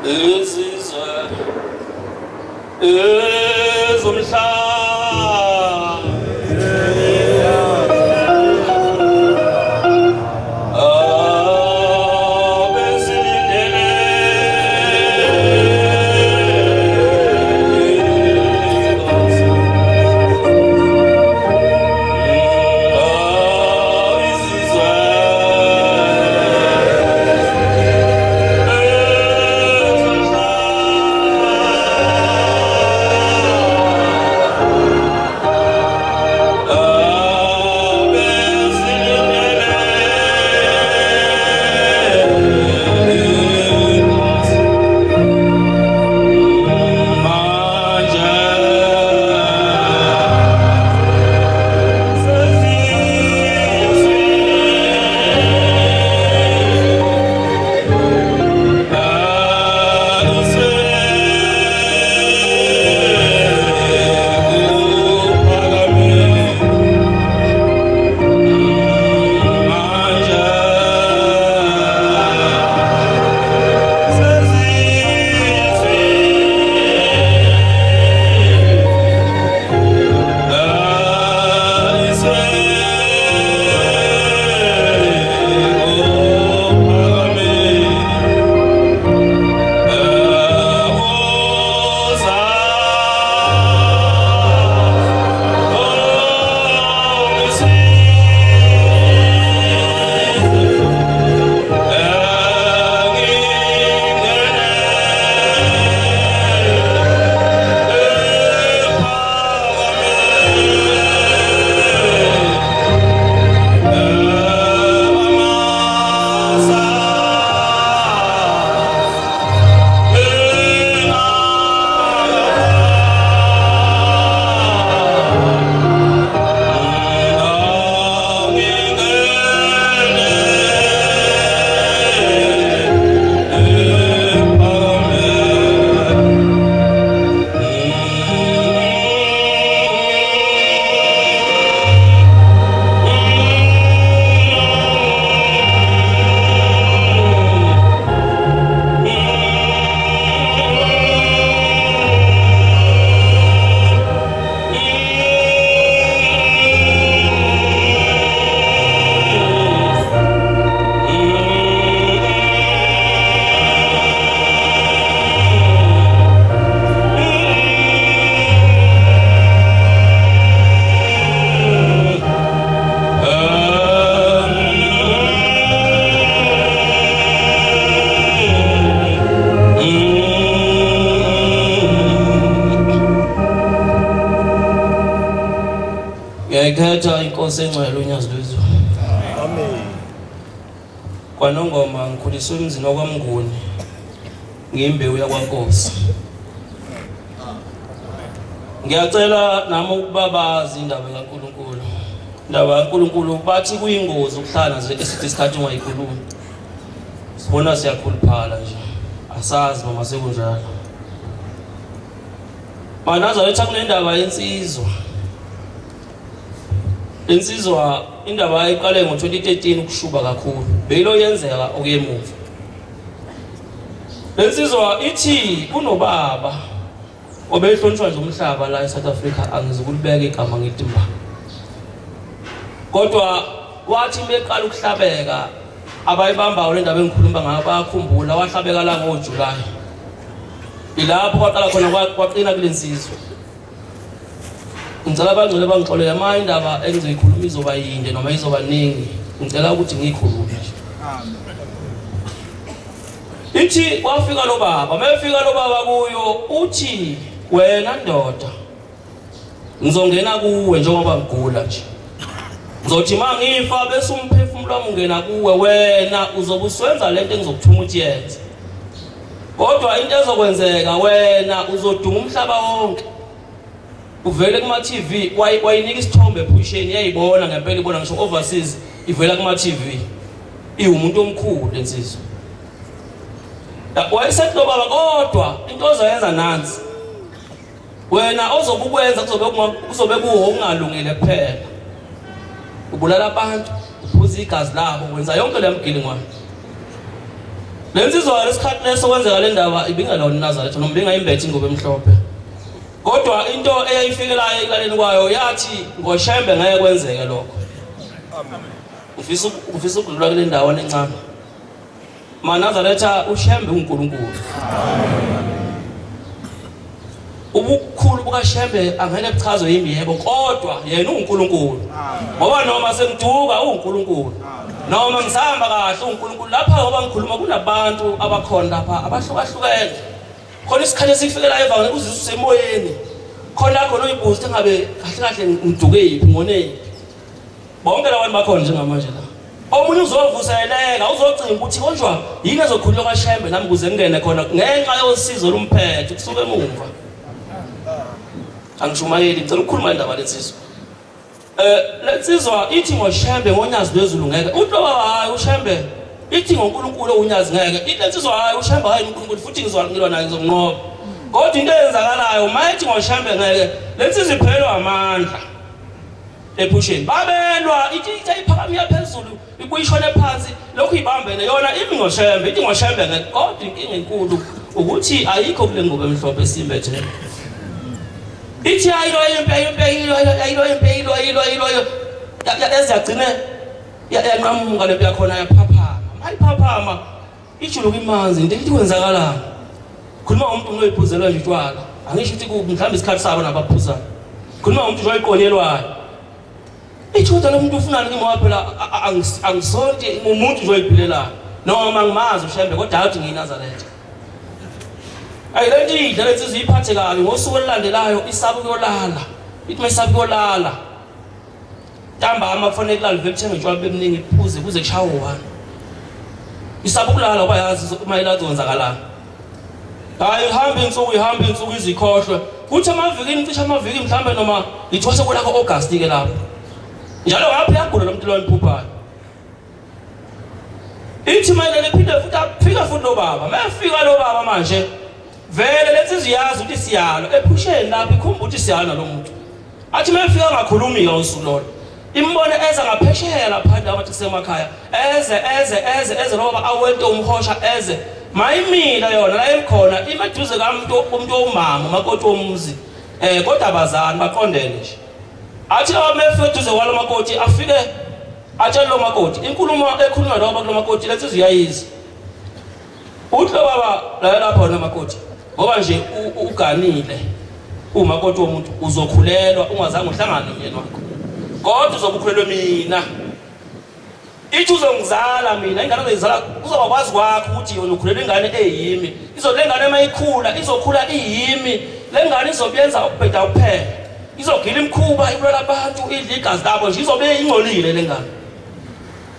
Izizwe ezomhlaba. Ngiyayikhetha inkosi engcwele unyazi lwezulu. Amen. KwaNongoma ngikhuliswe emzini wakwaMnguni. Ngiyimbewu yakwaNkosi. Ngiyacela nami ukuba bazi indaba kaNkulunkulu. Indaba kaNkulunkulu bathi kuyingozi ukuhlala nje eside isikhathi ungayikhulumi. Sibona siyakhuluphala nje. Asazi noma sekunjalo. MaNazaretha kunendaba yensizwa. Insizwa indaba iqale ngo-2013 ukushuba kakhulu. Beyilo yenzeka okuyemuva. Lensizwa ithi kunobaba obehlonishwa nje umhlaba la eSouth Africa angizukulibeka igama ngithi mba. Kodwa wathi meqala ukuhlabeka abayibambayo le ndaba engikhuluma ngayo bayakhumbula wahlabeka la ngoJuly. Ilapho kwaqala khona kwaqina kulensizwa. Ngicela abangcwele bangixolele uma indaba engizoyikhuluma izoba yinde noma izoba ningi. Ngicela ukuthi ngiyikhulume nje. Ithi wafika lo baba, mefika lo baba kuyo uthi wena ndoda ngizongena kuwe njengoba ngigula nje. Ngizothi uma ngifa bese umphefumulo wami ungena kuwe wena uzobe uswenza lento engizokuthuma ukuthi yenze. Kodwa into ezokwenzeka wena uzodunga umhlaba wonke. Uvele kuma TV wayinika isithombe ephusheni yayibona ngempela ibona ngisho overseas ivela kuma TV. Iwumuntu omkhulu lensizwa. Wayesethi lo baba kodwa into ozoyenza nansi. Wena ozobe ukwenza kuzobe kuzobe kuwo okungalungile kuphela. Ubulala abantu, uphuza igazi labo, wenza yonke le mgilingwane. Le nsizwa lesikhathi leso kwenzeka le ndaba ibingelona iNazaretha noma ibingayimbethe ingubo emhlophe. Kodwa into eyayifikelayo ekulaleni kwayo yathi ngoShembe ngeke kwenzeke lokho. Ufisa ufisa ukudlula kule ndawo encane. MaNazaretha uShembe uNkulunkulu. Ubukhulu bukaShembe angeke buchazwe yimi yebo kodwa yena uNkulunkulu. Ngoba noma sengiduka uNkulunkulu. Noma ngisahamba kahle uNkulunkulu lapha ngoba ngikhuluma kunabantu abakhona lapha abahlukahlukene. Khona isikhathi esifikela evangeli uzizwe usemoyeni. Khona khona uyibuza ukuthi ngabe kahle kahle ngidukephi ngonephi. Bonke labantu bakhona njengamanje la. Omunye uzovuseleka, uzocinga ukuthi konjwa yini ezokhulunywa kwaShembe nami kuze ngingene khona ngenxa yosizo olumphethe kusuka emumva. Angishumayeli, ngicela ukukhuluma indaba lensizwa. Eh lensizwa ithi ngoShembe ngonyazi lwezulu ngeke. Uthi lo baba hayi uShembe ithi ngoNkulunkulu unyazi ngeke. Ithi lensizwa hayi uShembe hayi uNkulunkulu futhi ngizwa ngilwa naye ngizomnqoba. Kodwa into eyenzakalayo mayethi ngoShembe ngeke lensizwa iphelelwa amandla. Ephusheni babelwa ithi ithi ayiphakama iya phezulu ibuye ishone phansi lokhu ibambene yona imi ngoshembe ithi ngoshembe ngeke kodwa inkinga enkulu ukuthi ayikho kule ngubo emhlophe esimbethe ithi ayilo impi ayimpi ayilo ayilo impi ayilo ayilo ayilo eziyagcine yanqamuka lempi yakhona yaphaphama mayiphaphama Ijuluka imanzi into ithi kwenzakalani? Khuluma ngomuntu onoyiphuzelwa nje utshwala. Angisho ukuthi kuphi mhlawumbe isikhathi sabo nabaphuzayo. Khuluma ngomuntu nje oyiqonyelwayo. Ithi kodwa lo muntu ufunani kimi ngoba phela angisonti ngumuntu nje oyiphilelayo. Noma ngimazi uShembe kodwa hayi ukuthi ngiyiNazaretha. Ayi le nto idla le nsizwa iyiphathe kabi ngosuku olulandelayo isaba ukuyolala. Ithi uma isaba ukuyolala Ntambama kufanele kulale vele kuthenge utshwala bebuningi iphuze kuze kushawe one. Isaba ukulala ngoba yazi uma ilala kuzokwenzakalani. Hayi ihamba insuku ihamba insuku izikhohlwe. Kuthi amavikini cishe amaviki mhlambe noma ngithwase kulakho August ke lapho. Njalo ngapha yagula lo muntu lo emphuphayo. Ithi mayelana iphinde futhi afike futhi lo baba. Mayefika lo baba manje vele lensizwa iyazi ukuthi siyalo ephusheni lapho ikhumba ukuthi siyalo nalomuntu. Athi mayefika angakhulumi ke usuku lolo. Imbone eza ngaphesheya laphandle abathi kusemakhaya. Eze eze eze eze lo baba awente umhosha eze. Mayimile yona la emkhona imeduze kamuntu umuntu womama umakoti womuzi. Eh kodwa abazani baqondene nje. Athi laba mefika eduze kwalo makoti afike atshele lo makoti inkulumo ekhulunywa lo baba kulo makoti lensizwa iyayizwa. Uthi lo baba la lapha wena makoti ngoba nje uganile umakoti womuntu uzokhulelwa ungazange uhlangane nomyeni wakho kodwa uzobe ukhulelwe mina ithi uzongizala mina ingane ozoyizala kuzoba kwazi kwakho ukuthi yona ukhulelwe ingane eyimi izothi le ngane uma ikhula izokhula iyimi le ngane izobuyenza ukubheda kuphela izogila imikhuba ibulala abantu idla igazi labo nje izobe ingcolile le ngane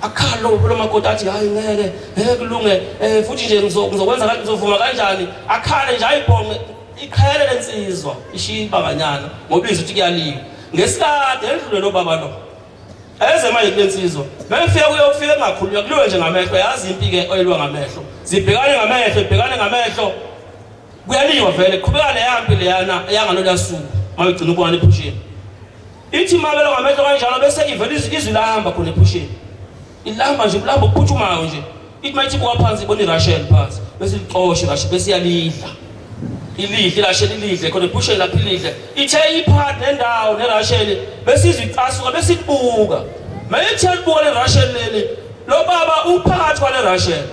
Akhala lo lo makoti athi hayi ngeke ngeke kulunge eh futhi nje ngizokwenza kanti ngizovuma kanjani akhale nje ayibhonge iqhele lensizwa ishiya ibanganyana ngoba izwi ukuthi kuyaliwa ngesikade endlule lo baba lo eze manje kulensizwa mefika kuyofika kungakhulunywa kuliwe nje ngamehlo yazi impi ke oyilwa ngamehlo zibhekane ngamehlo ibhekane ngamehlo kuyaliwa vele qhubeka leyampi leyana yangalolu suku mayugcina ubona ephusheni Ithi mabelo ngamehlo kanjalo bese ivela izwi lahamba khona ephusheni. Ilamba nje kulamba okuphuthumayo nje. Ithi mayithi buka phansi ibona iRachel phansi bese ilixosha iRachel bese iyalidla. Ilidle iRachel ilidle khona ephusheni lapho ilidle. Ithe iphakathi nendawo neRachel bese izwi icasuka bese ilibuka. Mayithi yalibuka le Rachel leli lo baba uphakathi kwale Rachel.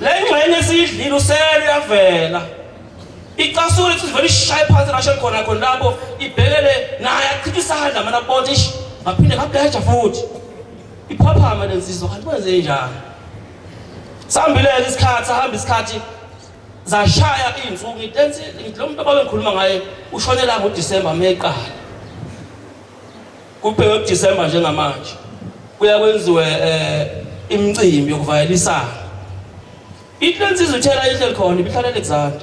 Le ngxenye esiyidlile usele uyavela. Icasule ithi ivele ishaye phansi rashe khona khona lapho ibhekele naye achitha isandla mana bonke ish ngaphinde ngabheja futhi iphaphama lensizwa kanti kwenze njani sambileke isikhathi sahamba isikhathi zashaya izinsuku ngitensi ngithi lo muntu ababe ngikhuluma ngaye ushonela ngoDecember meqala kubheke kuDecember njengamanje kuya kwenziwe eh imicimbi yokuvayelisana Ithi lensizwa ithela ihleli khona ibihlala eAlexander.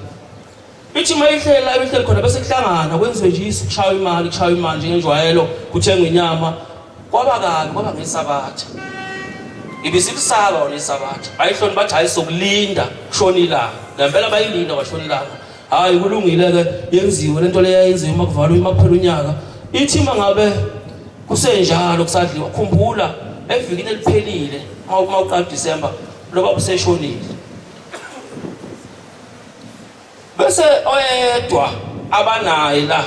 Ithi uma ihlela ibihleli khona bese kuhlangana kwenziwe nje isu kushaywa imali kushaywa imali njengenjwayelo kuthengwa inyama. Kwaba kabi kwaba ngesabatha. Ibisikusaba wona isabatha. Ayihloni bathi hayi sokulinda kushona ilanga. Ngempela bayilinda kwashona ilanga. Hayi kulungile ke yenziwe lento leya yenziwe uma kuvalwa uma kuphela unyaka. Ithi uma ngabe kusenjalo kusadliwa khumbula evikini eliphelile uma uqala December loba useshonile. Bese oyedwa abanaye la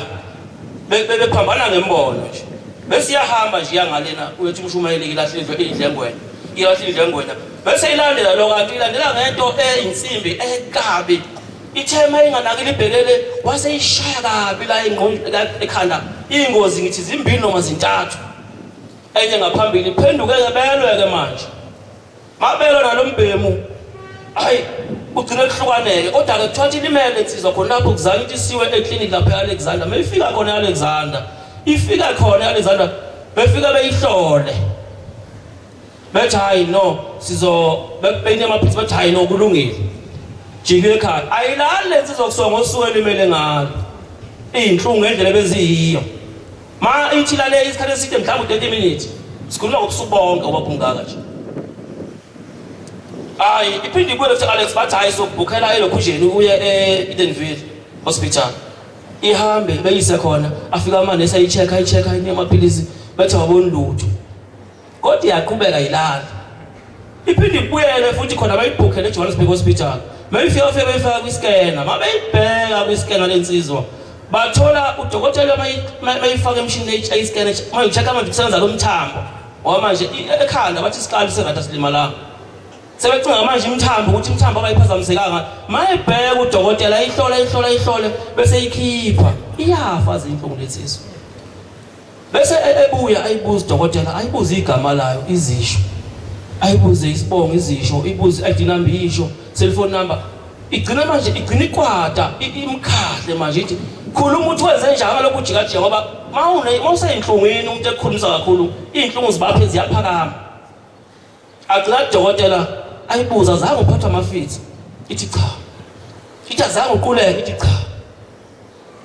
bephambana ngembono nje. Bese iyahamba nje iyangalena uyethi umshumayeli ilahle indlu idlengwenya. Ilahle idlengwenya. Bese ilandela lo kanti ilandela ngento eyinsimbi ekabi. Ithe uma inganakile ibhekele wase ishaya kabi la engqondweni ekhanda. Ingozi ngithi zimbili noma zintathu. Enye ngaphambili iphenduke ke belwe ke manje. Mabelo nalombhemu hayi ugcine kuhlukaneke kodwa ke kuthiwa ilimele insizwa khona lapho kuzange ukuthi isiwe eclinic lapha e-Alexander mayifika khona e-Alexander ifika khona e-Alexander befika beyihlole bethi hayi no sizo beyine amaphilisi bethi hayi no kulungile jike ekhaya ayilali le nsizwa kusuka ngosuku elimele ngalo iy'nhlungu ngendlela ebeziyiyo Ma ithi lale isikhathi eside mhlawumbe 30 minutes. Sikhuluma ngobusuku bonke ubaba ungaka nje. Hayi iphinde ibuye futhi Alex bathi hayi sokubhukhela elokhujeni uye e-Edenville Hospital. Ihambe beyise khona afika amanesi ayi-check ayi-check ayinike amaphilisi bethi awaboni lutho. Kodwa iyaqhubeka ilala. Iphinde ibuyele futhi khona bayibhukhele eJohannesburg Hospital. Mayifika fike bayifaka kwi-scanner. Mabeyibheka kwi-scanner lensizwa. Bathola udokotela mayifaka emshinini eyi-scanner mayicheck manje kusebenza lo mthambo. Ngoba manje ekhanda bathi isikali sengathi asilimalanga. Sebecinga manje imithambo ukuthi imithambo abayiphazamisekanga. Mayibheka udokotela ihlola ihlola ihlole bese ikhipha. Iyafa izinhlungu lensizwa. Bese e-, ebuya ayibuze udokotela, ayibuze igama layo, izisho. Ayibuze isibongo izisho, ibuze ID number isho, cellphone number. Igcina manje igcina ikwata, imkhahle manje ithi khuluma ukuthi wenze njani lokhu ujikajika ngoba mawune mawuseyinhlungwini umuntu ekukhulumisa kakhulu, izinhlungu zibaphe ziyaphakama. Agcina udokotela ayibuza azange uphathwa amafithi. Ithi cha. Ithi azange uquleke, ithi cha.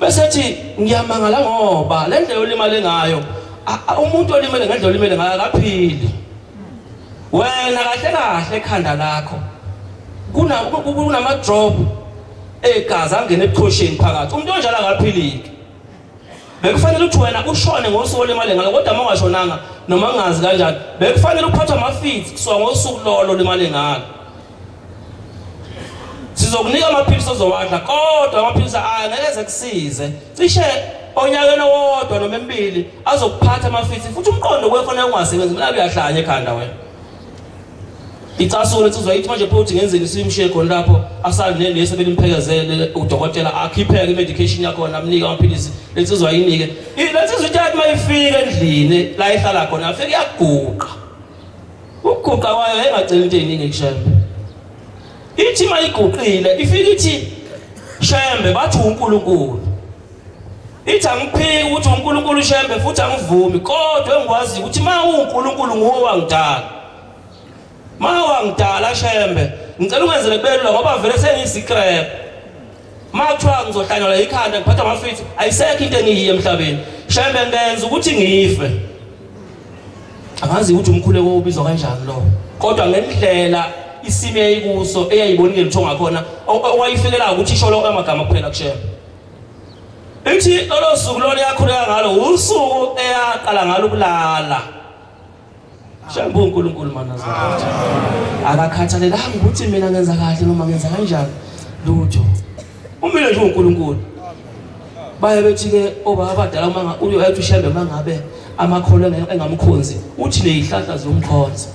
Bese ethi ngiyamangala ngoba le ndlela olimale ngayo umuntu olimele ngendlela olimele ngayo akaphili. Wena kahle kahle ekhanda lakho kuna kunama drop egazi angena ebuchosheni phakathi. Umuntu onjalo akaphiliki. Bekufanele ukuthi wena ushone ngosuku olimale ngalo kodwa uma ungashonanga noma ngazi kanjani bekufanele uphathwe amafitsi kusuka ngosuku lolo olimale ngalo. Sizokunika amaphilisi ozowadla kodwa amaphilisi angeke eze kusize. Cishe onyakeni owodwa noma emibili azokuphatha amafitsi futhi umqondo kufanele ungasebenzi mina uyahlanya ekhanda wena. Icasula insizwa ithi manje pho uthi ngenzeni simshiye khona lapho asale nenesi ebelimphekezele udokotela akhipheke i-medication yakhona amnike amaphilisi lensizwa ayinike. Lensizwa ithi athi mayifika endlini la ihlala khona afike iyaguqa. Ukuguqa kwayo yayingaceli into eziningi kuShembe. Ithi mayiguqile ifike ithi Shembe bathi uNkulunkulu. Ithi angiphiki ukuthi uNkulunkulu uShembe futhi angivumi kodwa engikwazi ukuthi ma uNkulunkulu nguwe wangidala. Ma wangidala Shembe ngicela ungenzele kubelula ngoba vele sengiyisikrebe. Ma kuthiwa ngizohlanyelwa ikhanda ngiphatha amafithi ayisekho into engiyiyo emhlabeni. Shembe ngenza ukuthi ngife. Angazi ukuthi umkhuleko ubizwa kanjani lo. Kodwa ngendlela isimo eyayikuso eyayibona ingelutho ngakhona owayifikela ukuthi isho lo amagama kuphela kuShembe. Ithi lolo suku lolo yakhuleka ngalo usuku eyaqala ngalo ukulala. Shembe uNkulunkulu manazaretha. Akakhathalelanga ukuthi mina ngenza kahle noma ngenza kanjani lutho. Umile nje uNkulunkulu. Baye bethi ke obaba abadala uma uyothi uShembe mangabe amakholwa engamkhonzi uthi nezihlahla ziyomkhonza.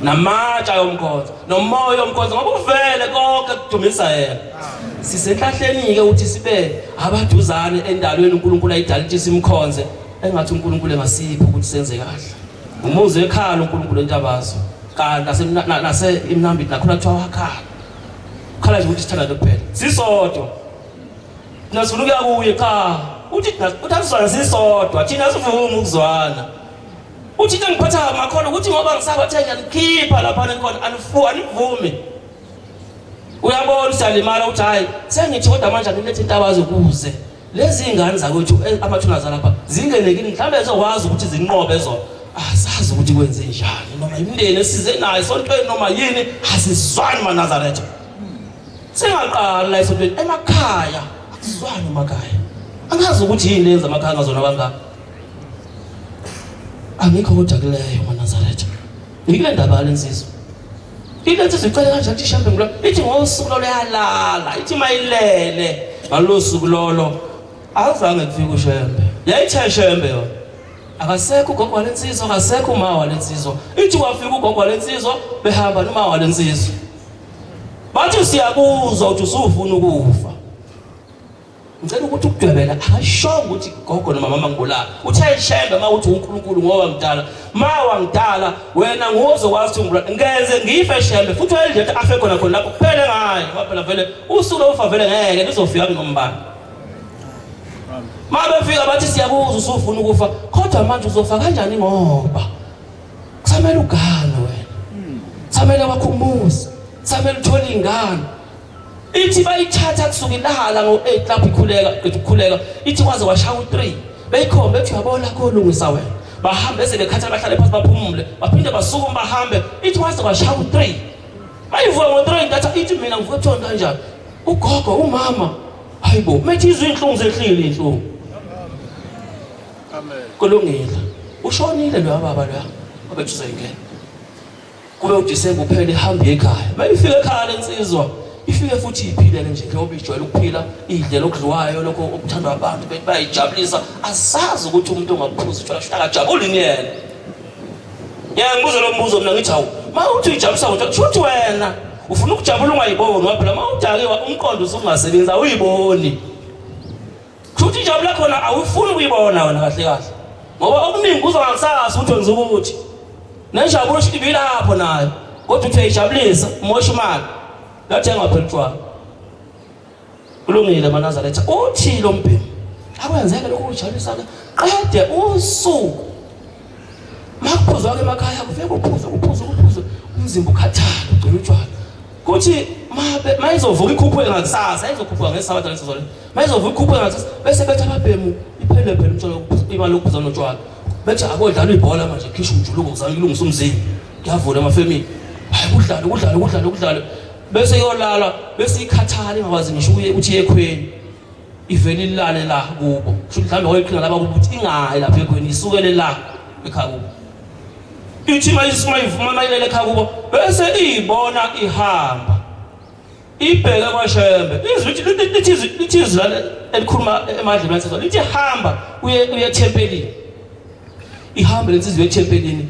Namatshe ayomkhonza, nomoya omkhonza ngoba uvele konke kudumisa yena. Sisenhlahleni ke ukuthi sibe abaduzane endalweni uNkulunkulu ayidala ukuthi simkhonze engathi uNkulunkulu engasipha ukuthi senze kahle. Umuzi ekhala uNkulunkulu entabazo. Kanti nase imnambithi nakhona kuthiwa wakhala. Khala nje ukuthi sithandane kuphela. Sisodwa. Thina sifuna ukuya kuye cha. Uthi thina uthi asizwana sisodwa. Thina sivuma ukuzwana. Uthi into engiphatha makhona ukuthi ngoba ngisabathe ngiyalikhipha lapha nikhona anifu anivumi. Uyabona usalimala uthi hayi sengithi kodwa manje angilethe intabazo kuze. Lezi ingane zakwethu eh, amathuna zalapha zingene kini mhlawumbe zokwazi ukuthi zinqobe zona. Asazi ukuthi kwenze njani noma imindeni esize nayo esontweni noma yini asizwani maNazaretha. Singaqala la esontweni emakhaya asizwani emakhaya. Angazi ukuthi yini lenza amakhaya ngazona kangaka. Angikho kodwa kuleyo maNazaretha. Ngikule ndaba lensizwa. Ilethe izicele kanjani ukuthi ishambe ngilo ithi ngosuku lolo yalala ithi mayilele ngalolu suku lolo azange kufike ushembe yayithe shembe yona akasekho ugogo walensizwa akasekho uma walensizwa ithi kwafika ugogo walensizwa behamba noma walensizwa bathi siyakuzwa ukuthi usufuna ukufa Ngicela ukuthi ukudwebela akashongo ukuthi gogo noma mama ngibulala. Uthe ishembe uma uthi uNkulunkulu ngoba ngidala. Ma wangidala wena nguwe ozokwazi ukuthi ngibulala. Ngenze ngife shembe futhi wayelindele afe khona khona lapho kuphele ngaye. Ngoba phela vele usuku lokufa vele ngeke luzofika kunombani. Ma befika bathi siyakuzwa usufuna ukufa kodwa manje uzofa kanjani ngoba kusamele ugane wena. Kusamele wakho umuzi. Kusamele uthole ingane. Ithi bayithatha kusuka ilala ngo-8 lapho ikhuleka qeda ukukhuleka ithi kwaze kwashaya u-3 beyikhombe ethi uyabona kolungisa wena bahambe bese bekhathala bahlale phansi baphumule baphinde basukume bahambe ithi kwaze kwashaya u-3 bayivuka ngo-3 ntatha ithi mina ngivuka ebuthongo kanjani ugogo umama hayibo methi izwe iy'nhlungu zehlile iy'nhlungu kulungile ushonile loya baba loya wabethi uzoyingena Kube uDisemba uphela ihamba ekhaya. Mayifika ekhaya lensizwa ifike futhi iphilele nje njengoba ijwayele ukuphila idle okudliwayo lokho okuthandwa abantu bethi bayijabulisa asazi ukuthi umuntu ongaphuzi utshwala shuthi akajabuli yena. Ngeke ngibuze lo mbuzo mina ngithi hawu ma uthi uyijabulisa ngotshwala shuthi wena ufuna ukujabula ungayiboni ngoba phela ma udakiwa umqondo usungasebenzi awuyiboni. Kusho injabulo khona awufuni ukuyibona wena kahle kahle. Ngoba okuningi kuza ngakusasa ukuthi wenza ukuthi. Nenjabulo usho ibilapho nayo. Kodwa uthi uyayijabulisa, umosha imali. Yathenga phela utshwala. Kulungile maNazaretha. Uthi lo mbhemu akwenzeke lokhu kujabulisa ke. Qede usuku. Makuphuzwa ke emakhaya kufike kuphuzwe kuphuzwe kuphuzwe umzimba ukhathala ugcina utshwala. Kuthi mabe mayizovuka ikhuphuke ngakusasa izokhuphuka ngesabatha leso le. Mayizovuka ikhuphuke ngakusasa bese bethi ababhemu iphele phela umtshwala imali yokuphuza notshwala. Bethi akodlalwa ibhola manje khishwa umjuluko kuzama ukulungisa umzimba. Kuyavula amafemini. Hayi kudlalwe kudlalwe kudlalwe kudlalwe. Bese iyolala bese ikhathala ingakwazi ngisho ukuthi iyekhweni. Ivele ilale la kubo. Kusho mhlawumbe wayiqhinga laba kubo ukuthi ingayi lapha ekhweni isukele la ekhaya kubo. Ithi mayivuma mayilele ekhaya kubo bese iyibona ihamba ibheke kwaShembe izwi lithi lithi lithi izwi elikhuluma emadlebeni ensizwa lithi hamba uye uye ethempelini ihambe lensizwa ethempelini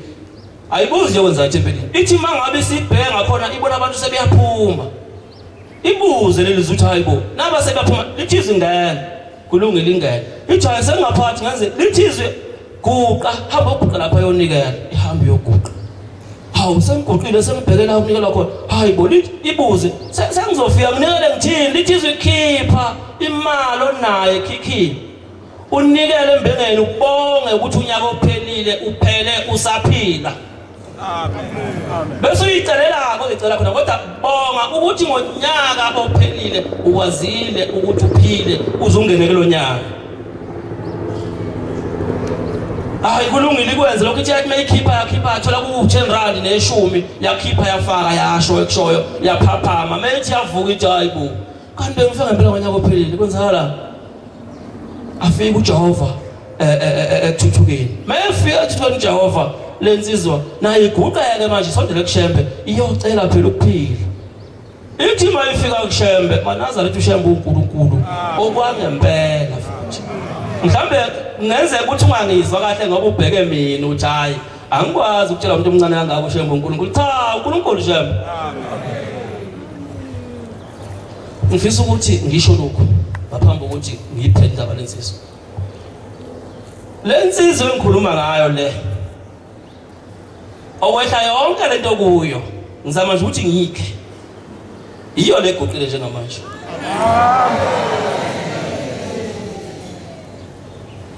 ayibuzi nje wenza ethempelini ithi mangabe isibheka ngakhona ibona abantu sebeyaphuma Ibuze leli zwi uthi hayibo naba sebaphuma lithi izwi ngena kulungile ingene ithi hayi sengingaphathi ngenze lithi izwi guqa hamba uguqa lapha yonikela ihambe yoguqa hawu sengiguqile sengibheke la ukunikela khona hayi bo lithi ibuze sengizofika nginikele ngithini lithi izwi khipha imali onayo ekhikhini unikele embengeni ubonge ukuthi unyaka ophelile uphele usaphila Amen. Bese uyicelela uyicela khona kodwa bonga ukuthi ngonyaka ophelile ukwazile ukuthi uphile uzungene kulonyaka. Hayi kulungile ikwenze lokho ithi yathi mayikhipha yakhipha yathola ku 10 rand neshumi yakhipha yafaka yasho ekushoyo yaphaphama mayithi yavuka ithi hayi bo kanti bengifika ngempela ngonyaka ophelile kwenzakala afike uJehova eh, eh, eh, ekuthuthukeni mayefika ekuthuthukeni uJehova lensizwa nayo iguqeke manje isondele kuShembe iyocela phela ukuphila ithi mayifika kuShembe manazaretha uShembe uNkulunkulu okwangempela futhi mhlambe kungenzeka ukuthi ungangizwa kahle ngoba ubheke mina uthi hayi angikwazi ukutshela umuntu omncane kangaka uShembe uNkulunkulu cha uNkulunkulu Shembe Ngifisa ukuthi ngisho lokhu ngaphambi kokuthi ngiyiphethe indaba lensizwa. Le nsizwa engikhuluma ngayo le okwehla yonke lento kuyo ngizama nje ukuthi ngiyikhe. Iyo le guqile njengamanje.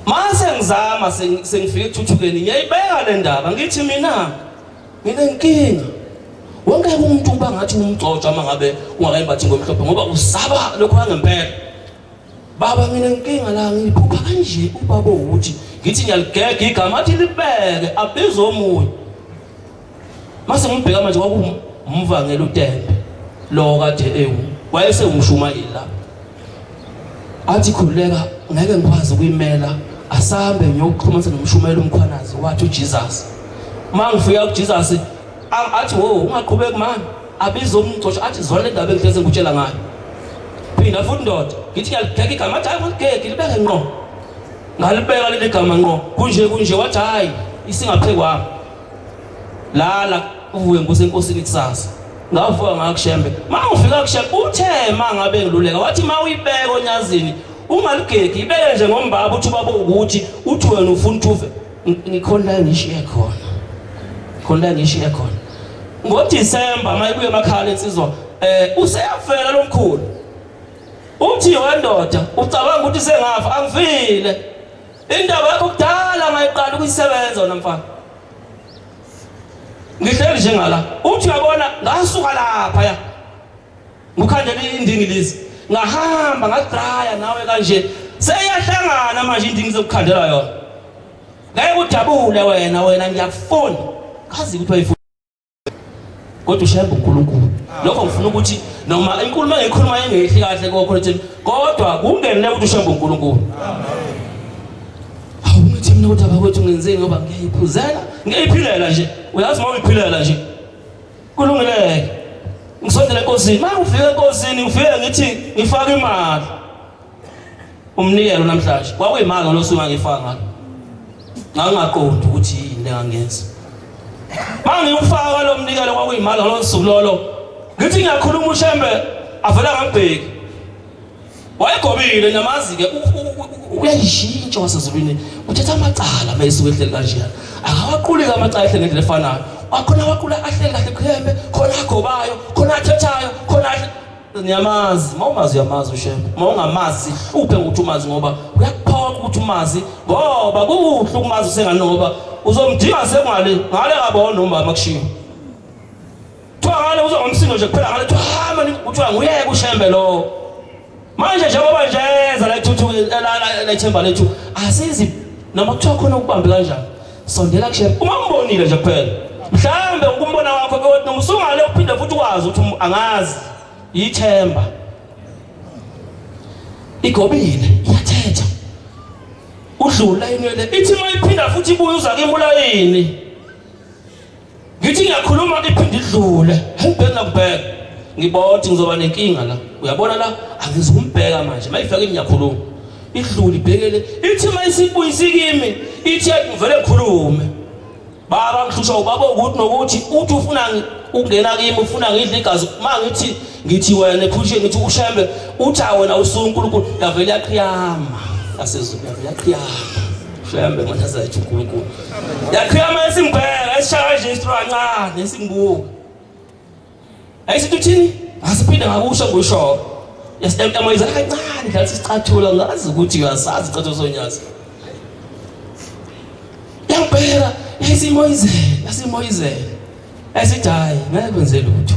Mase ngizama sengifike ekuthuthukeni ngiyayibeka le ndaba ngithi mina Nginenkinga. Wonke umuntu uba ngathi umgcotshwa uma ngabe ungakayimbathi ngomhlophe ngoba usaba lokho kwangempela. Baba nginenkinga la ngiphupha kanje ubaba ukuthi ngithi ngiyaligega igama athi libeke abize omunye. Mase ngibheka manje kwakumvangela uTembe lo kade ewu wayesewumshumayeli lapha. Athi khululeka ngeke ngikwazi ukuyimela asambe ngiyokuxhumanisa nomshumayeli umkhwanazi wathi uJesus. Uma ngifika kuJesus athi wo ungaqhubeki mani. Abize umgcosho athi zona le ndaba engihleze ngikutshela ngayo. Phinda futhi ndoda, ngithi ngiyaligega igama athi hayi ungaligegi libeke ngqo. Ngalibeka leli gama ngqo. Kunje kunje wathi hayi isingaphe kwami. Lala uvuke ngikuse enkosini kusasa. Ngavuka ngakushembe. Mangifika kushembe uthe mangabe ngiluleka wathi mawuyibeka onyazini ungaligegi ibeke nje ngombaba uthi ubaba ukuthi uthi wena ufuna ukuthi ufe. Ngikhona la ngishiye khona. Khona la ngishiye khona. NgoDisemba mayibuye emakhaya lensizwa useyafela lomkhulu. Uthi wendoda ucabanga ukuthi sengafa angifile. Indaba yakho kudala ngayiqala ukuyisebenza wena mfana. Ngihleli nje ngala. Uthi uyabona ngasuka lapha ya. Ngikhandela indingilizi. Ngahamba ngadraya nawe kanje. Seyahlangana manje indingilizi okukhandela yona. Ngeke ujabule wena wena ngiyakufuna. Kazi ukuthi wayifuna. Kodwa ushembe uNkulunkulu. Lokho ngifuna ukuthi noma inkulumo engikhuluma ingehli kahle kokho lethi kodwa kungenile ukuthi ushembe uNkulunkulu. Hawu ngithi mina kodwa bakwethu ngenzeni ngoba ngiyayiphuzela, ngiyayiphilela nje. Uyazi uma uyiphilela nje. Kulungile. Ngisondele enkosini. Uma ngifika enkosini ngifike ngithi ngifaka imali. Umnikelo namhlanje kwakuyimali ngalosuku ngangifaka ngalo. Ngangingaqondi ukuthi yini lengangenza. Mangiwufaka lo mnikelo kwakuyimali ngalo suku lolo. Ngithi ngiyakhuluma uShembe avela ngangibheki. Wayegobile namazi ke uyayishintsha wasezulwini uthetha amacala mayesuke ehleli kanjena. Akawaquli amacala ehleli ngendlela efanayo. Wakhona waqula ahleli kahle qhembe, khona agobayo, khona athethayo, khona Niyamazi, uma umazi uyamazi uShembe. Uma ungamazi sihluphe ngokuthi umazi ngoba kuyakuphoqa ukuthi umazi ngoba kuhle ukumazi usengane ngoba uzomdinga sengale ngale kabona umama kushiwo. Kuthiwa ngale uza ngomsindo nje kuphela ngale kuthiwa hamba kuthiwa nguyeke uShembe lo. Manje njengoba nje eza la ithuthu la ithemba lethu asizi noma kuthiwa khona ukubambe kanjani. Sondela kuShembe uma umbonile nje kuphela. Mhlambe ukumbona wakho kodwa noma usungale uphinde futhi ukwazi ukuthi angazi ithemba. Igobile iyathetha. Udlula inwele ithi mayiphinda futhi ibuye uza kimi ulayini. Ngithi ngiyakhuluma iphinde idlule. Ngibheka ngakubheka. Ngibona ukuthi ngizoba nenkinga la. Uyabona la angizukumbheka manje. Mayifika kimi ngiyakhuluma. Idlule ibhekele. Ithi mayisibuyisa kimi ithi ngivele ngikhulume. Baba ngihlushwa ubaba ukuthi nokuthi uthi ufuna ukungena kimi ufuna ngidle igazi. Mangithi ngithi wena ephusheni ngithi ushembe uthi wena usuNkulunkulu yavele yaqhiyama. Yasezulu yavele yaqhiyama. Shembe manje azathi uNkulunkulu. Yaqhiyama esimbheka esishaya nje isitro kancane esingibuka. Ayisithi uthini? Asiphinde ngakusho ngisho. Yasiyamoyizela kancane ngathi sicathulo ngazi ukuthi uyasazi icathulo sonyazi. Yangibheka yayisimoyizela, yasimoyizela. Esithi hayi ngeke kwenze lutho.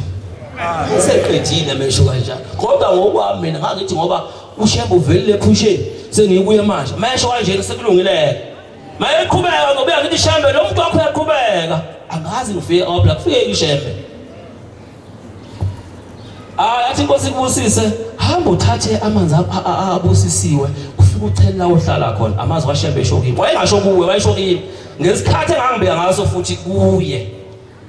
Seqedile mesho kanjalo. Kodwa ngokwami mina ngangithi ngoba uShembe uvelile ephusheni sengikuye manje. Mesho kanjena sekulungile. Mayeqhubeka ngoba ngithi Shembe lo muntu wakho uyaqhubeka. Angazi ngifike obla kufike iShembe. Ah yathi inkosi ikubusise hamba uthathe amanzi abusisiwe ufike uthele la ohlala khona amazwi kaShembe esho kimi. Wayengasho kuwe wayesho kimi. Ngesikhathi engangibeka ngaso futhi kuye.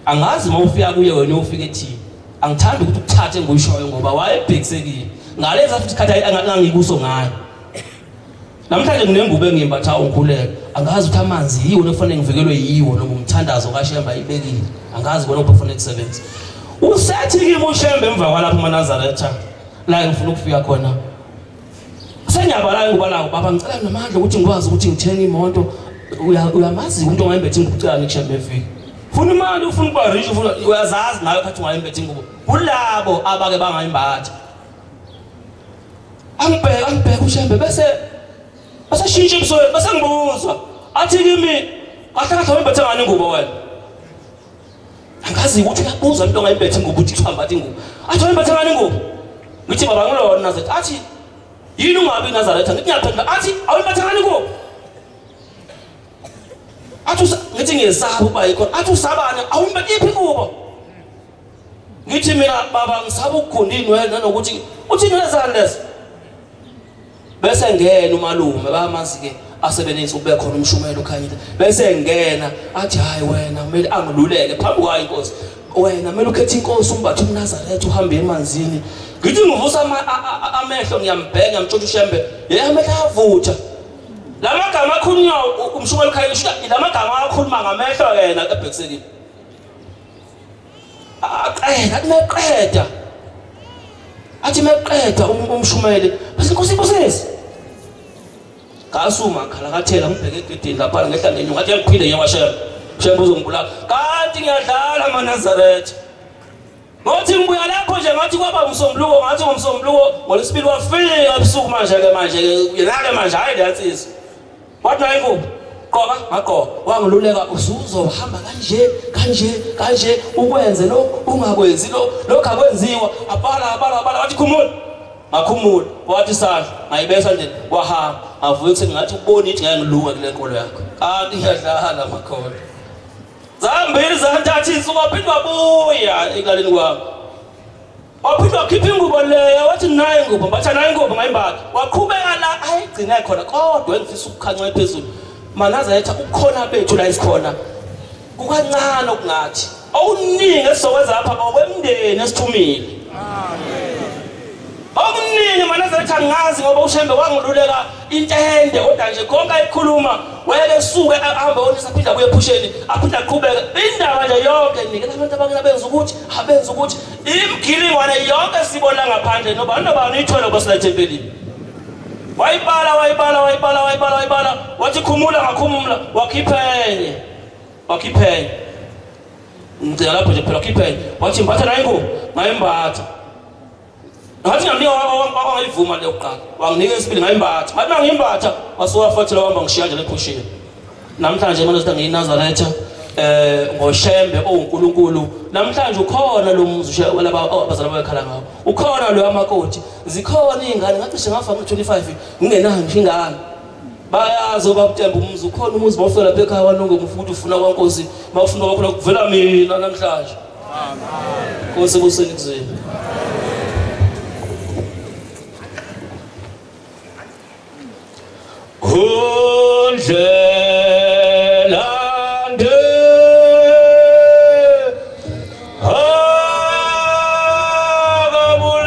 Angazi uma ufika kuye wena uyofika ethini. Angithandi ukuthi ukuthathe enguyishoyo ngoba wayebhekisekile. Ngaleza futhi isikhathi engangikuso ngayo. Namhlanje nginengubo engiyimbatha ungikhuleka. Angazi ukuthi amanzi yiwo ekufanele ngivikelwe yiwo noma umthandazo kaShembe ayibekile. Angazi kona okufanele kusebenze. Usethi kimi uShembe emva kwalapho amaNazaretha la ngifuna ukufika khona. Sengiyabala ngoba lawo baba ngicela namandla ukuthi ngikwazi ukuthi ngithenge imoto. Uyamazi umuntu ongayembethe ingubo ucela ngikuShembe efika. Funa imali ufuna ukuba rich ufuna uyazazi ngayo khathi ungayembethe ingubo. Kulabo abake bangayimbatha. Angibheka angibheka uShembe bese asashintsha ebusweni bese ngibuza athi kimi kahle kahle wembethe ngani ingubo wena angazi ukuthi uyabuza into ongayimbethe ingubo uthi kuthiwa mbatha ingubo athi wembethe ngani ingubo ngithi baba ngilona Nazaretha athi yini ungabi Nazaretha ngithi ngiyaphendula athi awuyimbethe ngani ingubo athi ngithi ngiyesaba ukuba yikho athi usabani awuyimbethe iphi ingubo Ngithi mina baba ngisaba ukugunda inwele nanokuthi uthi inwele zani lezo. Bese ngena umalume bayamazi ke asebenensi ube khona umshumelo ukhanyile. Bese ngena athi hayi wena kumele angiluleke phambi kwayo inkosi. Wena kumele ukhethe inkosi umbathe umNazaretha uhambe emanzini. Ngithi ngivusa amehlo ngiyambheka ngiyamtshontsha uShembe. Yey amehlo ayavutha. Lamagama akhulunywa umshumayeli ukhayeni shuta lamagama akhuluma ngamehlo yena ebhekisekile. Aqeda athi meqeda. Athi meqeda umshumayeli bese inkosi ibusise. Ngasuma ngikhalakathela ngibheke egedini lapha ngehla ngenyuka ngathi ngiphinde ngiyewashela. Shembe uzongibulala. Kanti ngiyadlala amaNazaretha. Ngothi ngibuya lapho nje ngathi kwaba umsombuluko ngathi ngomsombuluko ngolwesibili wafika ebusuku manje ke manje ke yena ke manje hayi leyansizwa. Wathi naye ingubo gqoka ngagqoka wangiluleka usuzohamba kanje kanje kanje ukwenze lo ungakwenzi lo lokho akwenziwa abala abala abala wathi khumula ngakhumula wathi isandla ngayibesa nje wahamba ngavuka ekuseni ngathi ubona ithi ngeke ngilunge kule nkolo yakho kanti ngiyadlala makhona zambili zantatha insuku waphinde wabuya ekulaleni kwami waphinde wakhipha ingubo leyo wathi nayo ingubo mbatha nayo ingubo ngayimbatha waqhubeka la ayigcine khona kodwa engifisa ukukhanca phezulu manazaretha ukhona bethu la esikhona kukancane okungathi okuningi esizokwenza lapha okwemndeni esithumile okuningi manazaretha ngazi ngoba uShembe wangiluleka intende kodwa nje konke ayikhuluma wayeke esuke ahambe onisa aphinde abuye ephusheni aphinde aqhubeke indaba nje yonke nikela abantu abakela benza ukuthi abenza ukuthi imgilingwane yonke sibona ngaphandle nobani nobani uyithwele ngoba sila ethempelini wayibala wayibala wayibala wayibala wayibala wathi khumula ngakhumula wakhipha enye wakhipha enye ngicela lapho nje phela wakhipha enye wathi mbatha nayo ingubo ngayimbatha ngathi ngamnika wangayivuma leyo kuqala wanginika isibili ngayimbatha ngathi mangimbatha wasuka wafathela wahamba ngishiya nje lephushile namhlanje manje sithi ngiyinazaretha eh ngoshembe owuNkulunkulu namhlanje ukhona lo muzi laba abazali abakhala ngawo ukhona lo amakoti zikhona izingane ngacishe ngafa ngo-25 ngingenayo ngisho ingane bayazi obabutemba umuzi ukhona umuzi mawufika lapha ekhaya wanonge ukuthi ufuna kwankosi mawufuna kwakhona kuvela mina namhlanje Nkosi ebuseni kuzini. Undlela nde akabulali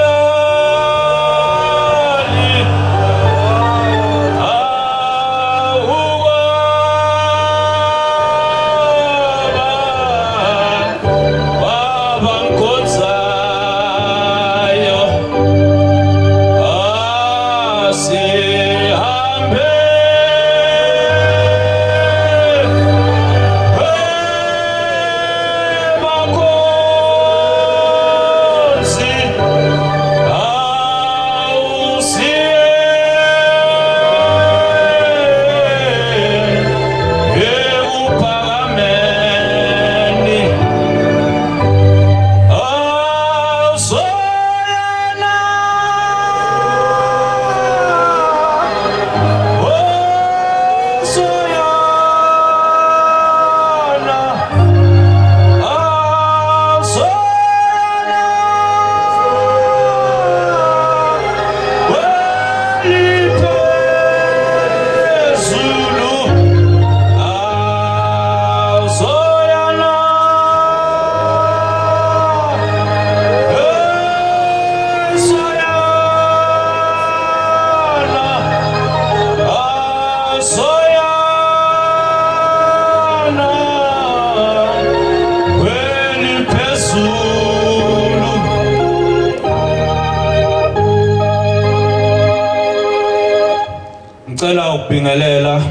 Ngicela ukubingelela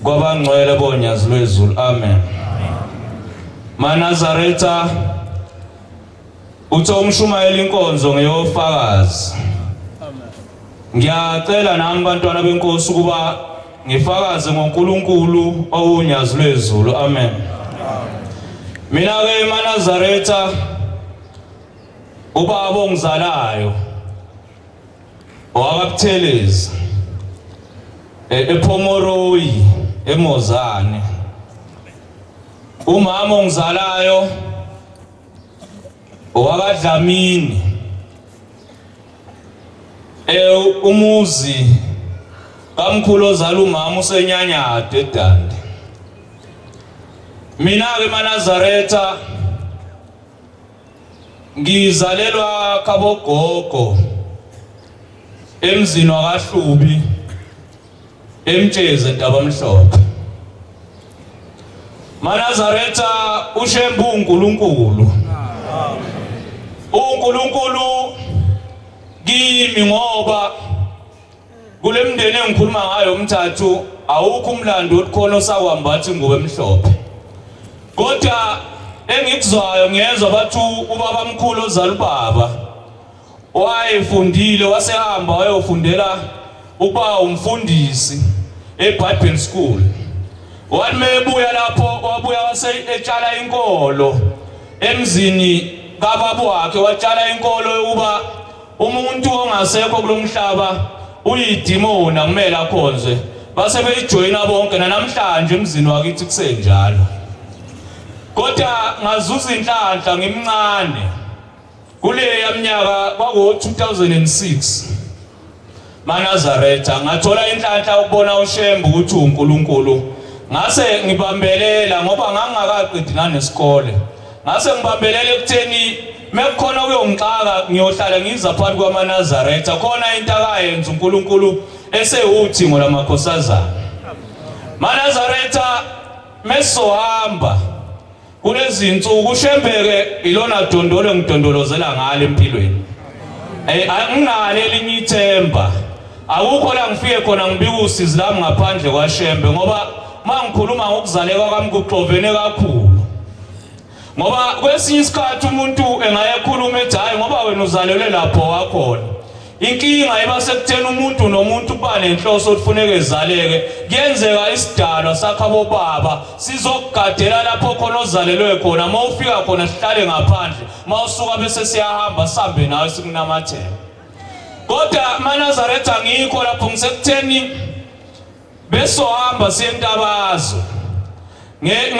kwabangcwele bonyazi lwezulu. Amen. MaNazaretha uthe umshumayeli inkonzo ngeyofakazi. Ngiyacela nami bantwana benkosi ukuba ngifakaze ngoNkulunkulu owunyazi lwezulu. Amen. Mina ke emaNazaretha ubaba ongizalayo owakaButhelezi ePhomoroyi eMozane umama ongizalayo owakaDlamini umuzi kamkhulu ozala umama usenyanyade eDande mina ke emaNazaretha. Ngizalelwa kabogogo emzini wakaHlubi eMtshezi eNtabamhlophe. MaNazaretha uShembe uNkulunkulu. UNkulunkulu kimi ngoba kule mndeni engikhuluma ngayo umthathu awukho umlando okhona osakwambatha ingubo emhlophe. Kodwa engikuzwayo ngiyezwa bathi ubaba mkhulu ozala ubaba wayefundile wasehamba wayofundela ukuba umfundisi eBible School. Wathi mebuya lapho wabuya wase etshala inkolo emzini kababa wakhe watshala inkolo yokuba umuntu ongasekho kulomhlaba uyidimoni akumele akhonzwe base beyijoyina bonke nanamhlanje emzini wakithi kusenjalo kodwa ngazuza inhlanhla ngimncane kuleya minyaka kwaku 2006 MaNazaretha ngathola inhlanhla ukubona uShembe ukuthi uNkulunkulu ngase ngibambelela ngoba ngangingakaqedi nanesikole ngase ngibambelela ekutheni mekukhona kuyongixaka ngiyohlala ngiza phakathi kwamaNazaretha khona into akayenza uNkulunkulu esewuthingo lamakhosazana MaNazaretha mesohamba Kulezinsuku uShembeke ilona dondolo engidondolozela ngalo empilweni. Eh anginalo elinye ithemba. Akukho la ngifike khona ngibika usizi lami ngaphandle kwaShembe ngoba mangikhuluma ngokuzaleka kwami kuxovene kakhulu. Ngoba kwesinye isikhathi umuntu engayekhuluma ethi hayi ngoba wena uzalelwe lapho wakhona. Inkinga iba sekutheni umuntu nomuntu kuba nenhloso ukuthi funeke ezaleke. Kuyenzeka isidalwa sakho abobaba sizokugadela lapho khona ozalelwe khona. Uma ufika khona sihlale ngaphandle. Uma usuka bese siyahamba sihambe nawe sikunamathele. Kodwa maNazaretha ngikho lapho ngisekutheni besohamba siye entabazwe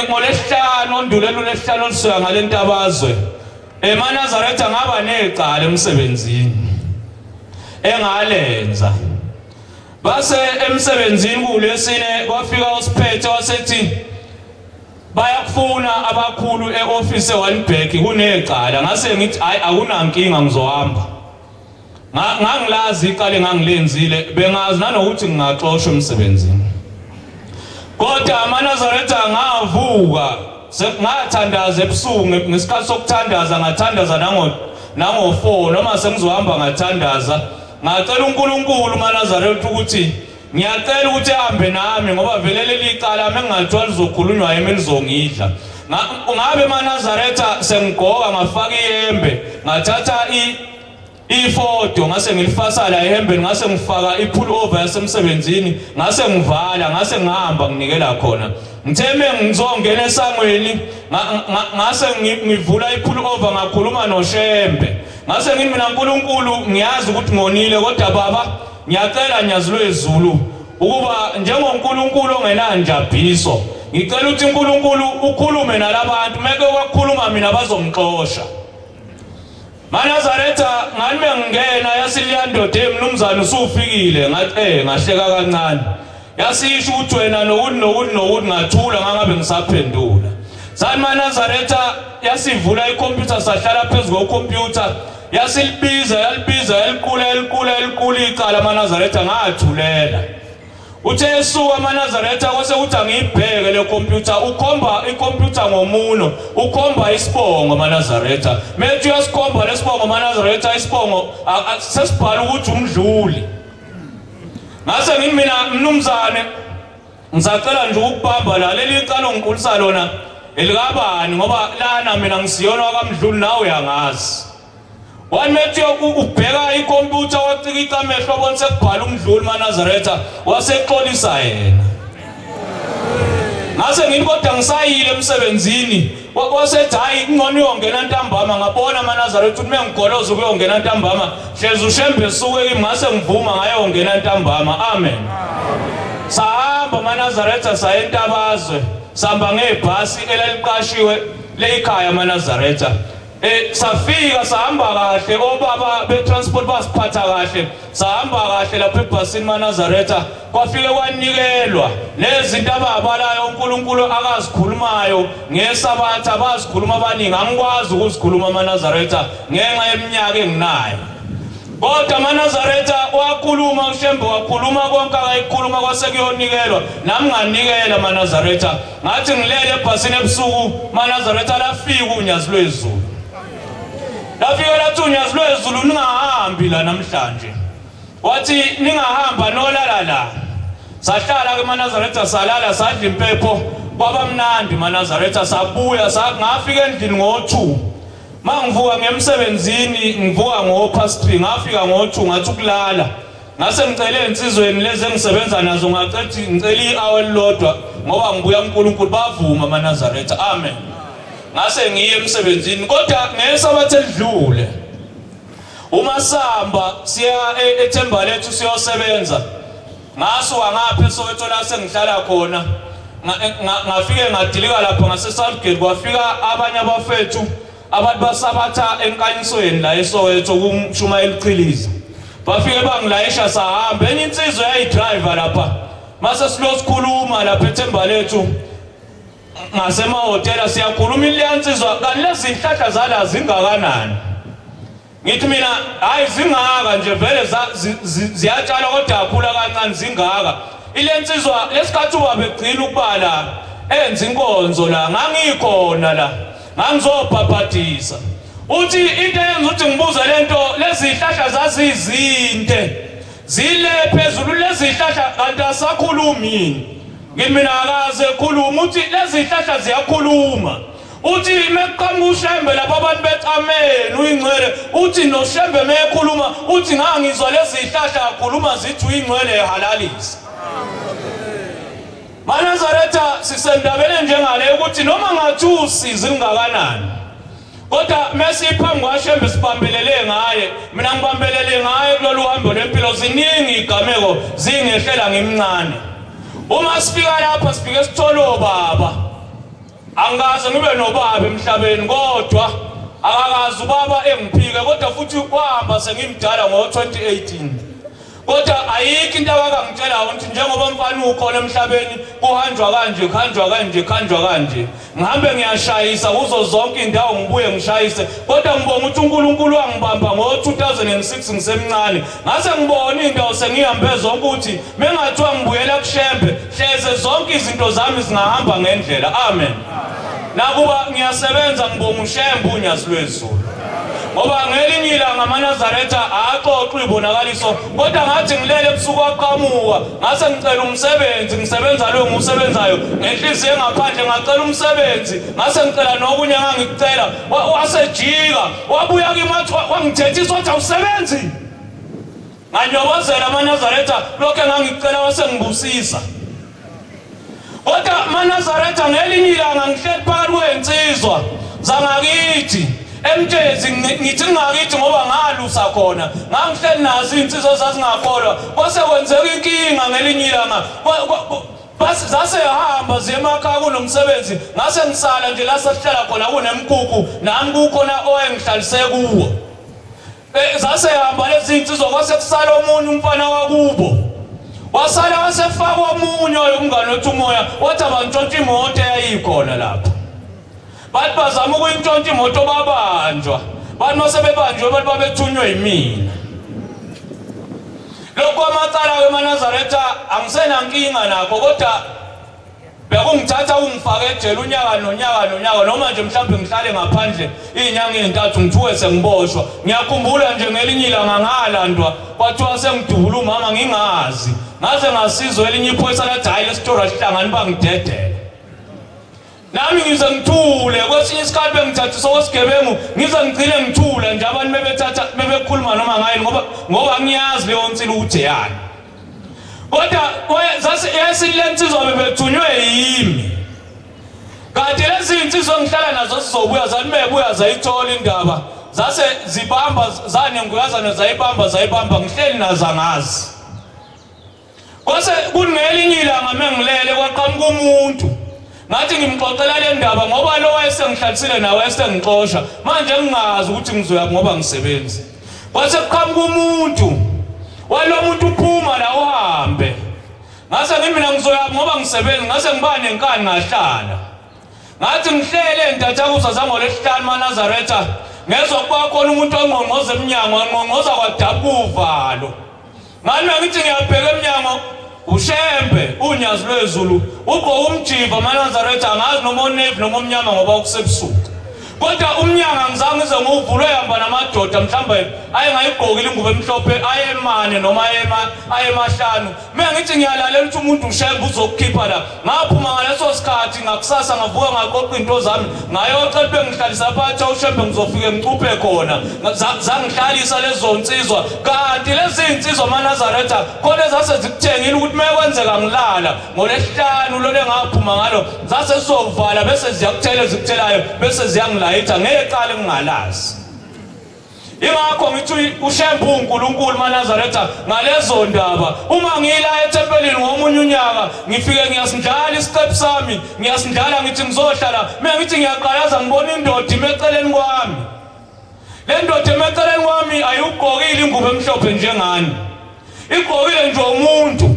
ngolesihlanu ondulela ulesihlanu olusuka ngale ntabazwe emaNazaretha ngaba necala emsebenzini engalenza base emsebenzini kulesine kwafika usiphethe wasethi bayakufuna abakhulu eoffice eWalberg kunecala ngase ngithi hayi akunankinga ngizohamba Ngangilazi icala engangilenzile bengazi nanokuthi ngingaxoshwa emsebenzini. Kodwa amaNazaretha ngavuka ngathandaza ebusuku ngesikhathi sokuthandaza ngathandaza nango nango-4 noma sengizohamba ngathandaza ngacela uNkulunkulu uManazaretha ukuthi ngiyacela ukuthi ahambe nami ngoba vele leli icala mengingathiwa lizokhulunywa yimi lizongidla ngabe emaNazaretha sengigqoka ngafaka iyembe ngathatha ifodo ngase ngilifasa la ehembeni ngase ngifaka i-pull over yasemsebenzini ngase ngivala ngase ngihamba nginikela khona ngitheme ngizongena esangweni ngase ngivula i-pull over ngakhuluma noShembe ngase ngithi mina uNkulunkulu ngiyazi ukuthi ngonile kodwa baba ngiyacela nyazi lwezulu ukuba njengoNkulunkulu ongenanjabhiso ngicela ukuthi uNkulunkulu ukhulume nalabantu meke wakhuluma mina bazongixosha MaNazaretha ngani bengingena yasiliya ndoda emnumzane usufikile ngathi eh ngahleka kancane yasisho ukuthi wena nokuthi nokuthi nokuthi ngathula ngangabe ngisaphendula sani maNazaretha yasivula ikhompyutha sahlala phezu kwekhompyutha yasilibiza yalibiza yaliqula yaliqula yaliqula icala amaNazaretha ngathulela Uthe esuka amaNazaretha kwase kuthi angiyibheke le computer ukhomba icomputer ngomuno ukhomba isibongo amaNazaretha methi uyasikhomba lesibongo amaNazaretha isibongo sesibhala ukuthi umdluli ngase ngithi mina mnumzane ngisacela nje ukubamba la leli icala ongiqulisa lona elikabani ngoba lana mina ngisiyona wakamdluli nawe uyangazi Wathi ubheka ikhompyutha wacikica amehlo wabona sekubhala umdluli maNazaretha wasexolisa yena. Ngase ngithi kodwa ngisayile emsebenzini wasethi hayi kungcono uyongena ntambama ngabona amaNazaretha ukuthi mengigoloza ukuyongena ntambama hlezi ushembe suke kimi ngase ngivuma ngayongena ntambama amen sahamba amaNazaretha saya entabazwe sihamba ngebhasi elaliqashiwe leyikhaya amaNazaretha. Safika sahamba kahle, obaba be-transport basiphatha kahle, sahamba kahle lapha ebhasini maNazaretha. Kwafike kwanikelwa nezinto ababalayo uNkulunkulu akazikhulumayo ngeSabatha, bazikhuluma abaningi, angikwazi ukuzikhuluma amaNazaretha ngenxa yeminyaka enginayo. Kodwa amaNazaretha wakhuluma uShembe, wakhuluma konke akayikhuluma, kwase kuyonikelwa. Nami nganikela amaNazaretha, ngathi ngilele ebhasini ebusuku maNazaretha, lafika unyazi lwezulu, lafika lathi unyazi lwezulu, ningahambi la namhlanje. Wathi ningahamba nolala la. Sahlala ke maNazaretha, salala, sadla impepho, kwaba mnandi maNazaretha. Sabuya, ngafika endlini ngo-2. Mangivuka ngemsebenzini ngivuka ngo-past 3, ngafika ngo-2, ngathi ukulala. Ngase ngicele ensizweni lezi engisebenza nazo, ngacethi ngicela i-hour elilodwa ngoba ngibuya kuNkulunkulu. Bavuma amaNazaretha, amen. Ngase ngiye emsebenzini, kodwa ngesabatha elidlule uma sihamba siya eThemba Lethu siyosebenza, ngasuka ngapha eSoweto la sengihlala khona, ngafike ngadilika lapha ngase-Southgate. Kwafika abanye abafethu, abantu basabatha enkanyisweni la eSoweto kumshumayela uchiliza, bafike bangilayisha, sahamba. Enye insizwa yayidrayiva lapha, mase silosikhuluma lapha eThemba Lethu ngasemahhotela, siyakhuluma, ileya nsizwa, kanti lezi zinhlahla zala zingakanani? Ngithi mina, hayi, zingaka nje vele, ziyatshalwa kodwa akhula kancane, zingaka. Ile nsizwa, lesikhathi ubaba egcina ukubala enza inkonzo la, ngangikhona la, ngangizobhabhadisa. Uthi into eyenza ukuthi ngibuze lento, lezi zihlahla zazizinte zile phezulu lezi zihlahla, kanti asakhulumi yini? Ngithi mina, akaze khuluma. Uthi lezi zihlahla ziyakhuluma. Uthi mekuqhamuka uShembe lapho, abantu bethi amen, uyingcwele. Uthi noShembe mekhuluma, uthi ngangizwa lezi zihlahla khuluma zithi uyingcwele, ehalalisa. MaNazaretha, sisendabeni njengale ukuthi noma ngathi usizi lungakanani, kodwa mesiphambi kwaShembe sibambelele ngaye. Mina ngibambelele ngaye kulolu hambo lwempilo. Ziningi igameko zingehlela ngimncane. Uma sifika lapha, sifike sithole obaba. Angikaze ngibe nobaba emhlabeni, kodwa akakaze ubaba engiphike, kodwa futhi wahamba sengimdala ngo-2018, kodwa ayikho into akakangitshela ukuthi njengoba mfana ukhona emhlabeni, kuhanjwa kanje, kuhanjwa kanje, kuhanjwa kanje. Ngihambe ngiyashayisa kuzo zonke indawo, ngibuye ngishayise, kodwa ngibonga ukuthi uNkulunkulu wangibamba ngo-2006 ngisemncane, ngase ngibona indawo sengihambe zonke, ukuthi mengathiwa ngibuyela kuShembe, hleze zonke izinto zami zingahamba ngendlela. Amen. Nakuba ngiyasebenza, ngibonga uShembe unyazi lwezulu, ngoba ngelinye ilanga amaNazaretha axoxa ibonakaliso, kodwa ngathi ngilele ebusuku waqhamuka, ngase ngicela umsebenzi. Ngisebenza lo ngiwusebenzayo ngenhliziyo engaphandle. Ngacela umsebenzi, ngase ngicela nokunye engangikucela. Wasejika wabuya kimi, wathi, wangithethisa, wathi awusebenzi. Nganyobozela amaNazaretha, lokho engangikucela wasengibusisa. Kodwa maNazaretha, ngelinye ilanga ngihleli phakathi kwensizwa zangakithi eMtshezi, ngithi ngakithi ngoba ngalusa khona, ngangihleli nazo iy'nsizwa ezazingakholwa. Kwase kwenzeka inkinga ngelinye ilanga, zasehamba ziye emakhaya kunomsebenzi, ngase ngisala nje la sasihlala khona kunemkhukhu, nami kukhona owayengihlalise kuwo. Zasehamba lezi nsizwa, kwase kusala omunye umfana wakubo, wasala, wasefaka omunye umngane wethi umoya, wathi abantshontsha imoto eyayikhona lapha. Bathi bazama ukuyintshontsha imoto, babanjwa. Bathi mase bebanjwe, bathi babethunywe yimina. Lokhu kwamacala-ke emaNazaretha angisenankinga nakho, kodwa bekungithatha ungifake ejele unyaka nonyaka nonyaka, noma nje mhlawumbe ngihlale ngaphandle iy'nyanga ey'ntathu, ngithuke sengiboshwa. Ngiyakhumbula nje ngelinye ilanga ngalandwa, kwathiwa sengidubula umama ngingazi, ngaze ngasizwa elinye iphoyisa lathi hhayi, lesitori asihlangani, bangidedela. Nami ngize ngithule kwesinye isikhathi, bengithathiswa kwesigebengu, ngize ngigcine ngithula nje abantu bebethatha bebekhuluma noma ngayini, ngoba ngiyazi leyo nsila ukuthi eyani. Kodwa yayisithi le nsizwa bebethunywe yimi, kanti lezi nsizwa engihlala nazo zizobuya, zathi mebuya zayithola indaba, zase zibamba zanenguyazana, zayibamba zayibamba, ngihleli nazo angazi. Kwase kungelinye ilanga mengilele, kwaqhamuka umuntu. Ngathi ngimxoxela le ndaba ngoba lo wayesengihlalisile nawe esengixosha manje ngingazi ukuthi ngizoya ngoba ngisebenzi. Kwase kuqhamuka umuntu walo muntu uphuma la uhambe. Ngase ngimina ngizoya ngoba ngisebenzi ngase ngiba nenkani ngahlala. Ngathi ngihlele entathakusa zangolwesihlanu maNazaretha ngezwa kuba khona umuntu ongqongqoza emnyango ngqongqoza kwadabuka uvalo. Ngani ngithi ngiyabheka emnyango uShembe unyazi lwezulu ugqoka umjiva amaNazaretha angazi noma onevi noma omnyama ngoba kusebusuku. Kodwa umnyango angizange ngize ngiwuvule ehamba namadoda mhlawumbe ayengayigqokile ingubo emhlophe ayemane noma ayemahlanu. Mina ngithi ngiyalalela ukuthi umuntu uShembe uzokukhipha la. Ngaphuma ngaleso sikhathi ngakusasa ngavuka ngaqoqa into zami ngayocela bengihlalisa phansi uShembe ngizofike ngicuphe khona. Zangihlalisa lezo nsizwa kanti lezi insizwa amaNazaretha khona ezase zikuthengile ukuthi mekwenzeka ngilala ngolesihlanu lole ngaphuma ngalo zase sizovala bese ziyakuthela ezikuthelayo bese ziyangilayitha ngecala engingalazi. Ingakho ngithi uShembe uNkulunkulu maNazaretha ngalezo ndaba. Uma ngila ethempelini ngomunye unyaka ngifike ngiyasindlala isiqephu sami, ngiyasindlala ngithi ngizohlala, mina ngithi ngiyaqalaza ngibona indoda ime eceleni kwami. Le ndoda ime eceleni kwami ayigqokile ingubo emhlophe njengani. Igqokile nje umuntu.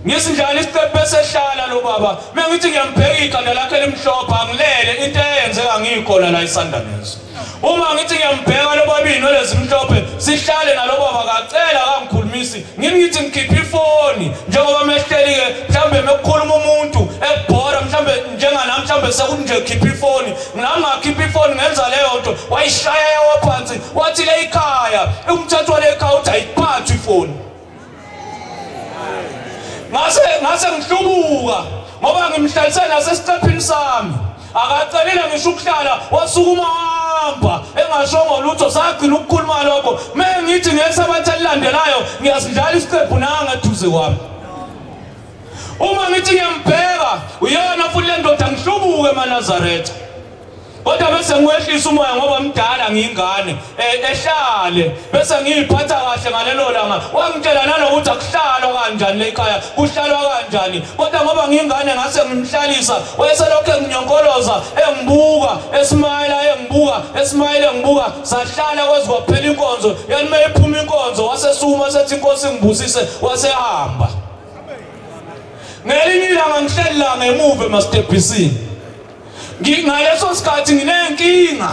Ngisindlala isiqephu esehlala lo baba. Mina ngithi ngiyambheka ikhanda lakhe limhlophe angilele into eyenzeka ngikhona la eSandanezo. Uma ngithi ngiyambheka lo baba inwele ezimhlophe sihlale nalo baba kacela kangikhulumisi. Ngimi ngithi ngikhipha ifoni njengoba mehleli ke mhlambe mekukhuluma umuntu ekubhora mhlambe njenganami mhlambe sekuthi nje khipha ifoni. Nami ngakhipha ifoni ngenza leyo nto wayishaya yawa phansi wathi le ikhaya umthetho wale ekhaya uthi ayiphathwe ifoni. Ngase ngihlubuka ngoba ngimhlalise nasesiqephini sami. Akacelile ngisho ukuhlala wasukuma hamba engashongo lutho sagcina ukukhuluma lokho. Mengithi ngesabatha elilandelayo ngiyasindlala isiqephu nanga eduze kwami. Uma ngithi ngiyambheka uyona futhi le ndoda ngihlubuke emaNazaretha. Kodwa bese ngiwehlisa umoya ngoba mdala ngiyingane ehlale bese ngiyiphatha kahle ngalelo langa wangitshela nanokuthi akuhlalwa kanjani lekhaya kuhlalwa kanjani kodwa ngoba ngiyingane ngase ngimhlalisa wayeselokhu enginyonkoloza engibuka esimayela engibuka esimayela engibuka sahlala kwaze kwaphela inkonzo yani uma iphuma inkonzo wasesuma sethi inkosi ngibusise wasehamba ngelinye ilanga ngihleli la ngemuva emastebhisini Ngaleso sikhathi nginenkinga.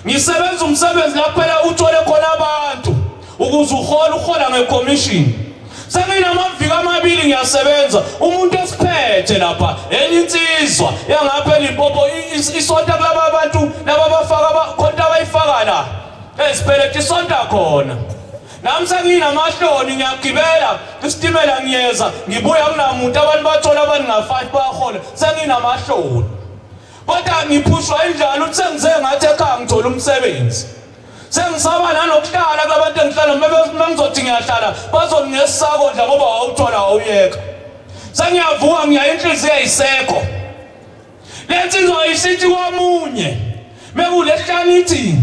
Ngisebenza umsebenzi lapho phela uthole khona abantu ukuze uhole uhola ngecommission. Senginamaviki amabili ngiyasebenza umuntu esiphethe lapha enye insizwa yangapha eLimpopo isonta kulaba bantu laba abafaka khona abayifaka la eziphelethe isonta khona. Nami senginamahloni ngiyagibela isitimela ngiyeza ngibuya kunamuntu abantu bathola abantu nga-5 bayahola senginamahloni kodwa ngiphushwa indlala ukuthi sengize ngathi ekhaya ngithola umsebenzi sengisaba nanokuhlala kulabantu engihlala uma ngizothi ngiyahlala bazonginesakondla ngoba wawuthola wawuyeka sengiyavuka ngiya inhliziyo ayisekho Le nsizwa isithi komunye mekulehlanu ithi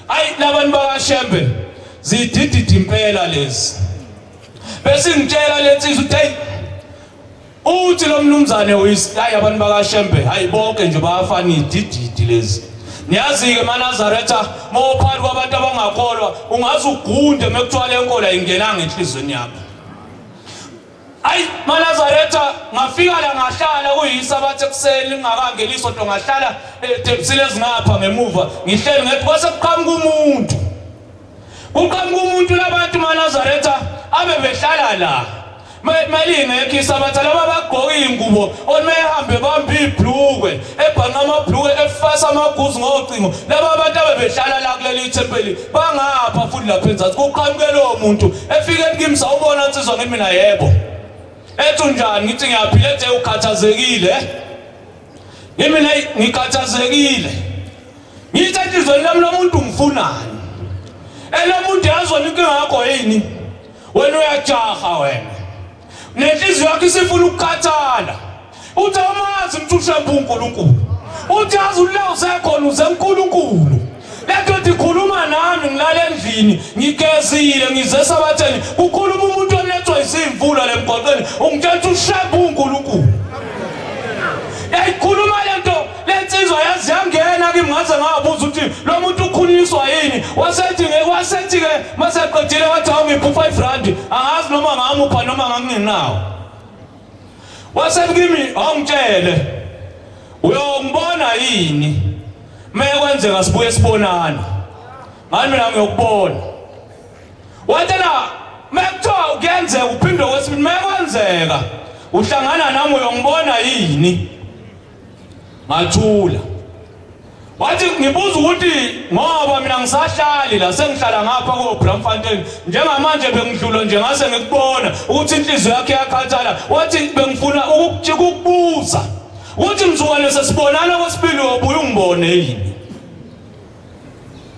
ayi labantu bakaShembe zidididi impela lezi. Bese ngitshela le nsizwa ukuthi hey uthi lo mnumzane uyisi hayi abantu bakaShembe hayi bonke nje bayafana idididi lezi. Niyazi-ke maNazaretha mawuphakathi kwabantu abangakholwa ungaze ugunde mekuthiwa le nkolo ayingenanga enhliziyweni yakho. Ayi maNazaretha ngafika la ngahlala kuyisabatha ekuseni ngingakangeni isonto ngahlala etebisile ezingapha ngemuva ngihleli ngethi kwase kuqhamuka umuntu kuqhamuka umuntu labantu maNazaretha abe behlala la malingekho isabatha laba bagqoka iy'ngubo omehambe bambe ibhlukwe ebhanqa amabhlukwe efasa amaguzu ngocingo laba abantu abebehlala la kuleli thempeli bangapha futhi lapha enzansi kuqhamuke lowo muntu efike kimi sawubona nsizwa ngithi mina yebo ethi unjani ngithi ngiyaphila ethe ukhathazekile ngimina ngikhathazekile ngithi enhlizweni lami lo muntu ngifunani elomuntu yazona inkinga yakho yini wena uyajaha wena nenhliziyo yakho isifuna ukukhathala uthi awumazi ukuthi ushembe uNkulunkulu uthi azi ula usekhona uze uNkulunkulu lento nto ikhuluma nami ngilala endlini ngigezile ngize esabatheni kukhuluma umuntu olethwa izimvula lemgwaqeni ungitshela ukuthi ushembe uNkulunkulu yayikhuluma le wangena kimi ngaze ngabuza ukuthi lo muntu ukhulunyiswa yini. Wasethi wasethi ke maseqedile wathi awungiphi u5 rand, angazi noma ngamupha noma ngangingenawo. Wasethi kimi awungitshele uyongibona yini mekwenzeka sibuye sibonana. Ngani mina ngiyokubona. Watela mekuthiwa kuyenzeka uphinde kwesibili mekwenzeka uhlangana nami uyongibona yini? Ngathula. Wathi ngibuza ukuthi ngoba mina ngisahlali la sengihlala ngapha ko Bramfontein njengamanje bengidlula nje ngase ngikubona ukuthi inhliziyo yakhe yakhathala. Wathi bengifuna ukukubuza ukuthi mzukwane sesibonana kwesibili uyobuya ungibone yini?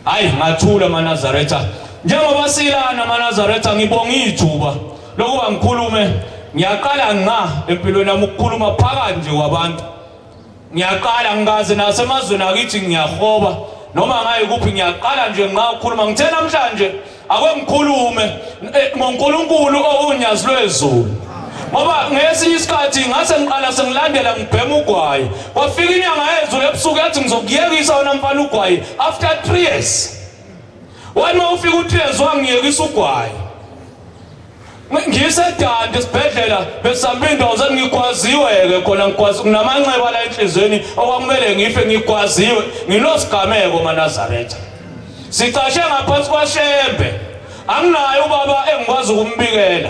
Hayi ngathula maNazaretha. Njengoba silana maNazaretha ngibonga ithuba lokuba ngikhulume. Ngiyaqala ngqa empilweni yami ukukhuluma phakathi nje kwabantu. Ngiyaqala ngikaze nasemazweni akithi ngiyahoba noma ngayi kuphi ngiyaqala nje ngqa ukukhuluma. Ngithe namhlanje ake ngikhulume ngoNkulunkulu owunyazi lwezulu. Ngoba ngesinye isikhathi ngase ngiqala sengilandela ngibhema ugwayi. Kwafika inyanga yezulu ebusuku yathi ngizokuyekisa wena mfana ugwayi after 3 years. Wena uma ufika u3 years wangiyekisa ugwayi. Ngisedande esibhedlela besihamba indawo sengigwaziwe ke khona ngigwazi kunamanxeba la enhlizweni okwakumele ngife ngigwaziwe nginosigameko maNazaretha. Sicashe ngaphansi kwaShembe. Anginaye ubaba engikwazi ukumbikela.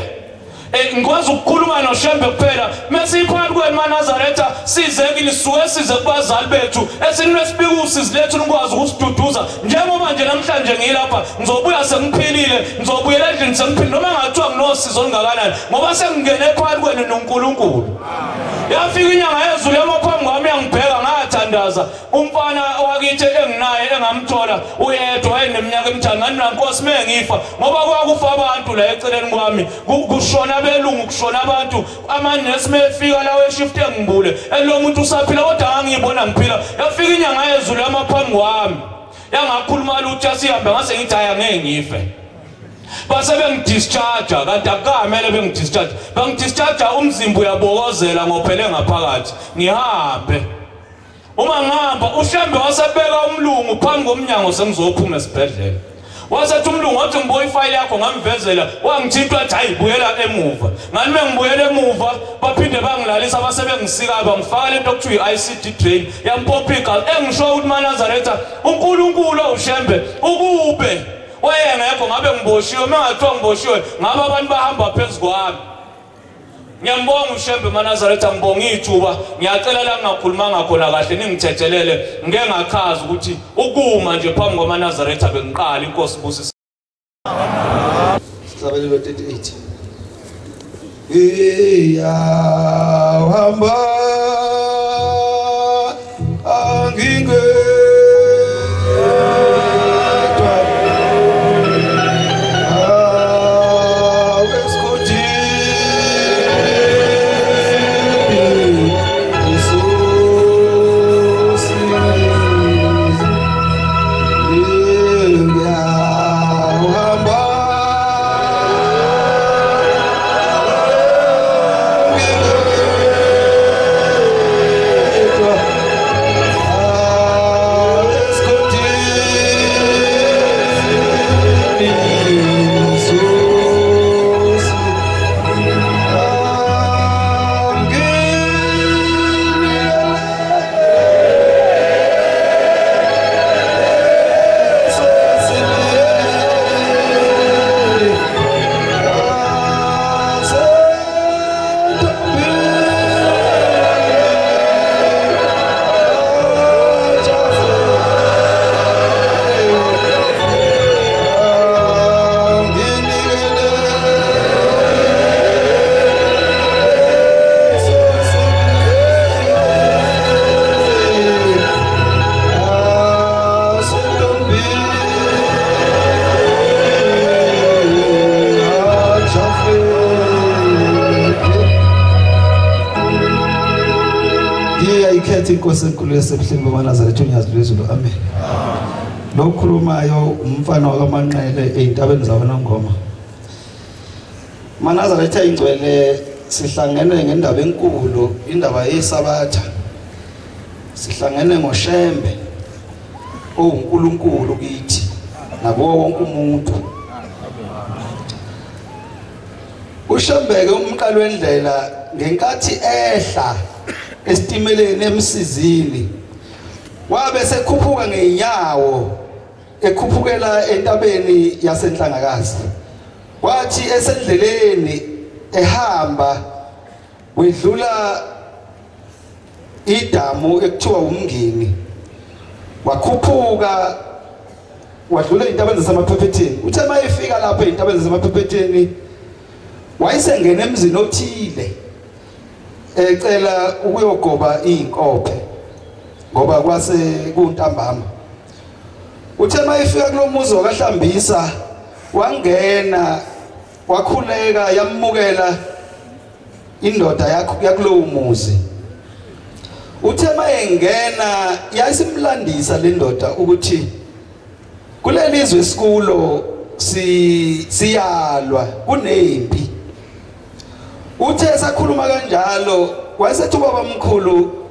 Ngikwazi ukukhuluma noShembe kuphela. Mesiphakathi kwenu maNazaretha size kini sisuke size kubazali bethu esinwe sibika usizi lethu nikwazi ukusiduduza. Njengoba nje namhlanje ngilapha ngizobuya sengiphilile, ngizobuyela endlini sengiphilile noma ngathiwa nginosizo olungakanani ngoba sengingene phakathi kwenu noNkulunkulu. Yafika inyanga yezulu yama phambi kwami yangibheka ngathandaza. Umfana wakithi enginaye engamthola uyedwa wayeneminyaka emithathu ngani mina Nkosi mengifa ngoba kwakufa abantu la eceleni kwami kushona abelungu kushona abantu amanesi mefika lawo eshift engibule elomuntu usaphila kodwa ngangiyibona ngiphila. Yafika inyanga yezulu yamaphambi kwami yangakhuluma lutho asihambe ngase ngithi hhayi angeke ngife. Base bengidischarge kanti akukamele bengidischarge, bangidischarge umzimba uyabokozela ngophele ngaphakathi ngihambe. Uma ngihamba uShembe wasebeka umlungu phambi komnyango sengizophuma esibhedlela. Wasethi umlungu wathi ngibuye ifayili yakho ngamvezela wangithinta wathi hayi buyela emuva. Ngani mengibuyela emuva baphinde bangilalisa base bengisika bangifaka lento okuthiwa i-ICD drain yampompa igazi engisho ukuthi maNazaretha uNkulunkulu uShembe ukube wayengekho ngabe ngiboshiwe mengathiwa ngiboshiwe ngabe abantu bahamba phezu kwami. Ngiyambonga uShembe maNazaretha, ngibonga ithuba. Ngiyacela la ngingakhulumanga khona kahle ningithethelele. Ngike ngachaza ukuthi ukuma nje phambi kwamaNazaretha bengiqala. Inkosi ibusise. Sihlabelelo 38. Iyahamba angingedwa Inkosi enkulu yasebuhleni bamaNazaretha uNyazi lwezulu, amen. Lo khulumayo umfana wakaManqele ezintabeni zakwaNongoma. MaNazaretha ingcwele, sihlangene ngendaba enkulu, indaba yeSabatha. Sihlangene ngoShembe. owuNkulunkulu kithi nakuwo wonke umuntu. UShembeke umqali wendlela ngenkathi ehla esitimeleni emsizini wabe sekhuphuka ngeenyawo ekhuphukela entabeni yasenhlangakazi. Kwathi esendleleni ehamba wedlula idamu ekuthiwa umngini, wakhuphuka wadlula ezintabeni zasemaphephetheni. Uthe uma efika lapho ezintabeni zasemaphephetheni wayesengena emzini othile ecela ukuyogoba izinkophe ngoba kwase kuntambama. Uthe uma efika kulomuzi wakaHlambisa wangena wakhuleka, yamukela indoda yakho yakulowo muzi. Uthe mayengena yayisimlandisa le ndoda ukuthi kuleli zwe sikulo siyalwa kunempi. Uthe esakhuluma kanjalo wayesethi ubaba mkhulu,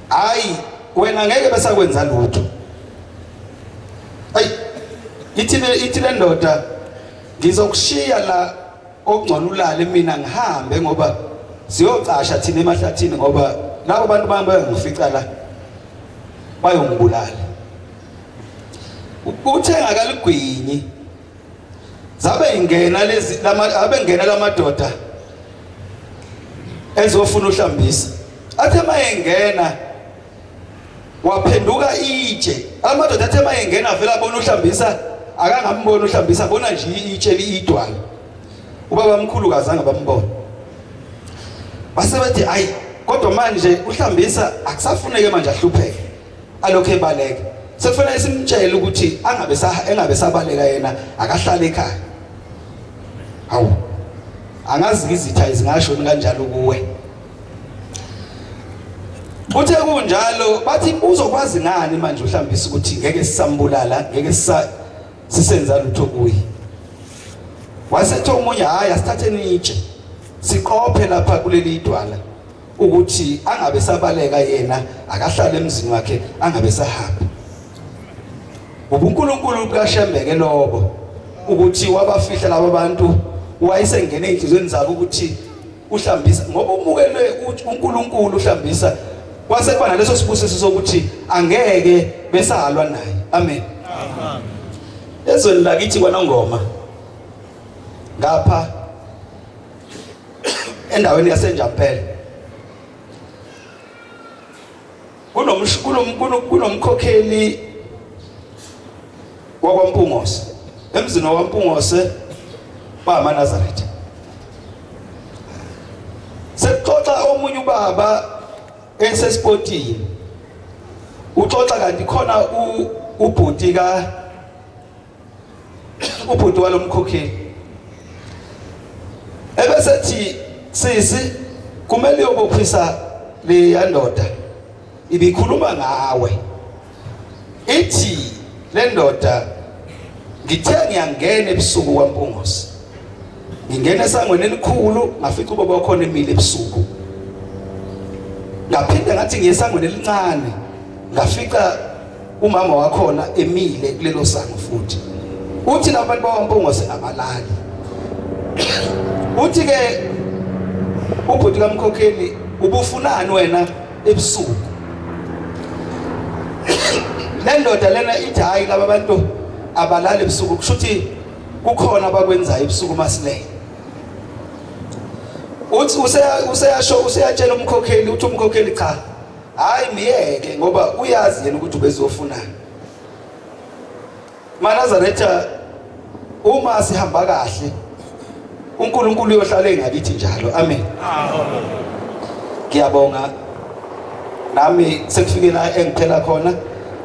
hayi wena ngeke besakwenza lutho. Ayi, ithi le ndoda, ngizokushiya la, okungcono ulale mina ngihambe ngoba siyocasha thina emahlathini, ngoba labo bantu bami bayangifica la bayongibulala. Uthe ngakaligwinyi zabe ingena lezi abengena lamadoda ezofuna uhlambisa. Athe mayengena waphenduka itshe. Amadoda athe mayengena vela abona uhlambisa, akangambona uhlambisa, bona nje itshe liyidwala. Ubaba mkhulu kazange bambona. Base bethi ayi kodwa manje uhlambisa akusafuneke manje ahlupheke alokho ebaleka, sekufanele simtshele ukuthi angabe engabe sabaleka yena, akahlale ekhaya. Hawu, angazi izitha izingasho kanjalo kuwe. Uthe kunjalo bathi uzokwazi ngani manje uhlambisa ukuthi ngeke sisambulala, ngeke sisenza lutho kuye. Wasethe omunye, hayi asithatheni itshe siqophe lapha kuleli idwala ukuthi angabe sabaleka yena, akahlale emzini wakhe angabe sahamba. UbuNkulunkulu bukaShembeke lobo ukuthi wabafihla laba bantu, wayesengena ezinhlizweni zabo ukuthi uhlambisa ngoba umukelwe uNkulunkulu uhlambisa, kwase kuba naleso sibusiso sokuthi angeke besalwa naye. Amen. Amen. Ezweni lakithi kwaNongoma ngapha endaweni yaseNjampela kunomkhokheli wakwaMpungose. Emzini wakwaMpungose bamaNazaretha. Sekuxoxa omunye ubaba esesipotini, uxoxa kanti khona ubhuti ka ubhuti walomkhokheli ebesethi, sisi kumele uyobophisa leya ndoda ibikhuluma ngawe. Ithi le ndoda, ngithe ngiyangena ebusuku kwaMpungose, ngingena esangweni elikhulu, ngafica ubaba wakhona emile ebusuku. Ngaphinde ngathi ngiye esangweni elincane, ngafica umama wakhona emile kulelo sango futhi. Uthi labantu bakwaMpungose abalali. Uthi ke ubhuti kamkhokheli, ubufunani wena ebusuku? Le ndoda lena ithi, hayi laba bantu abalali ebusuku, kusho ukuthi kukhona abakwenzayo ebusuku masilele. Uthi useyasho useyatshela umkhokheli, uthi umkhokheli, cha hayi miyeke ngoba uyazi yena ukuthi ubezofunani. MaNazaretha, uma sihamba kahle uNkulunkulu uyohlala engakithi njalo. Amen. Ngiyabonga, nami sekufike la engiphela khona.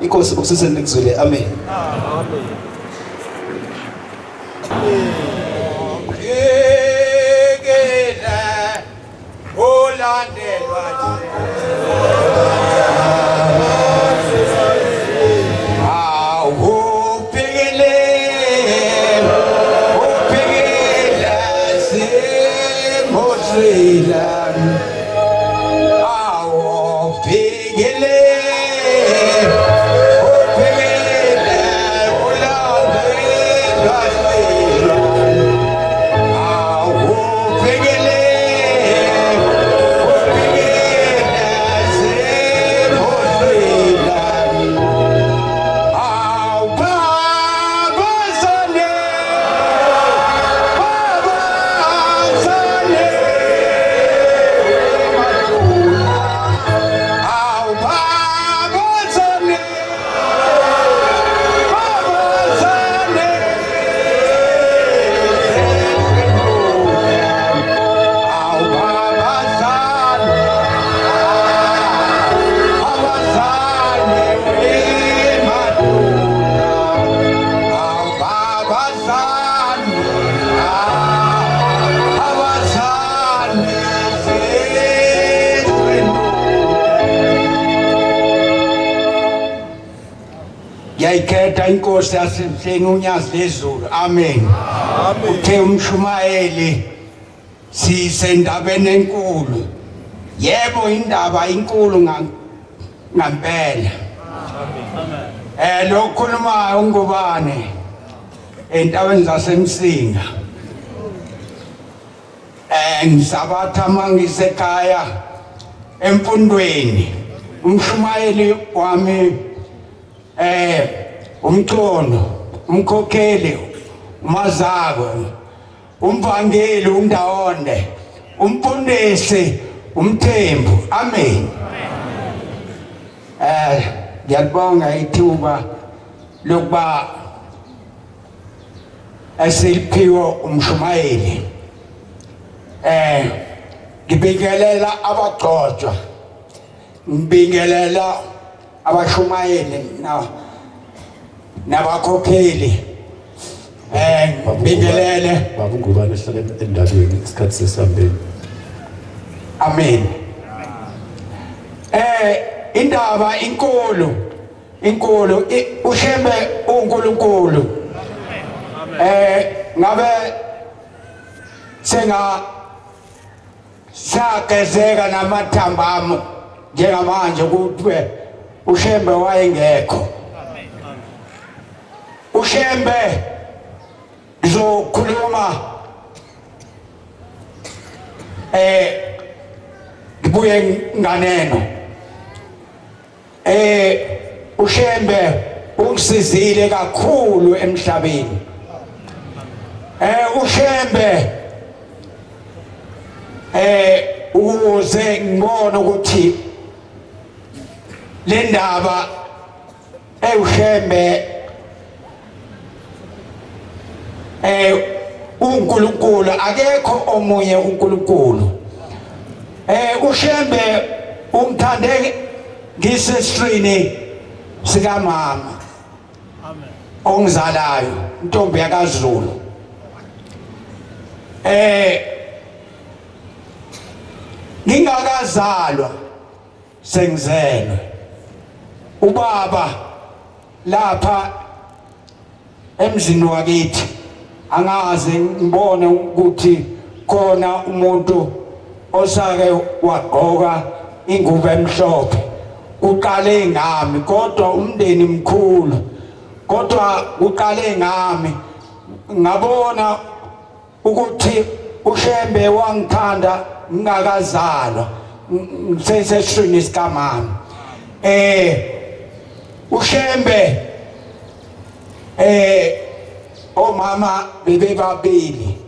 Inkosi ibusise nikuzwile. Amen. Amen. Ulandelwa awuphikelele, uphikela simosila, awuphikelele. Siyayikhetha inkosi yasemhleni unyazi lezulu. Amen. Uthe umshumayeli sisendabeni enkulu. Yebo indaba inkulu ngampela. Amen. Lo khulumayo ungubane entabeni zaseMsinga. Ngisabatha mangisekhaya emfundweni. Umshumayeli wami umcono, umkhokheli, umazako, umvangeli, umndawonde, umfundisi, umthembu. Amen. Ngiyalibonga ithuba lokuba esiliphiwe umshumayeli. Ngibingelela abagcotshwa, ngibingelela abashumayeli nabakhokheli. Ngibingelele Baba Ngubane hlale endabeni isikhathi sesihambeni. Amen. Indaba inkulu, inkulu uShembe uNkulunkulu. Ngabe senga sagezeka namathamba ami njengamanje kuthiwe uShembe wayengekho. uShembe ngizokhuluma ngibuye nganeno. uShembe ungisizile kakhulu emhlabeni. uShembe ukuze ngibone ukuthi le ndaba uShembe uNkulunkulu, akekho omunye uNkulunkulu. uShembe ungithande ngisesitrini sikamama. Amen. Ongizalayo, intombi yakaZulu. Ngingakazalwa sengizelwe. Ubaba lapha emzini wakithi angaze ngibone ukuthi khona umuntu osake wagqoka ingubo emhlophe. Kuqale ngami, kodwa umndeni mkhulu, kodwa kuqale ngami. Ngabona ukuthi uShembe wangithanda ngingakazalwa, ngisesesishwini sikamama. uShembe omama bebebabili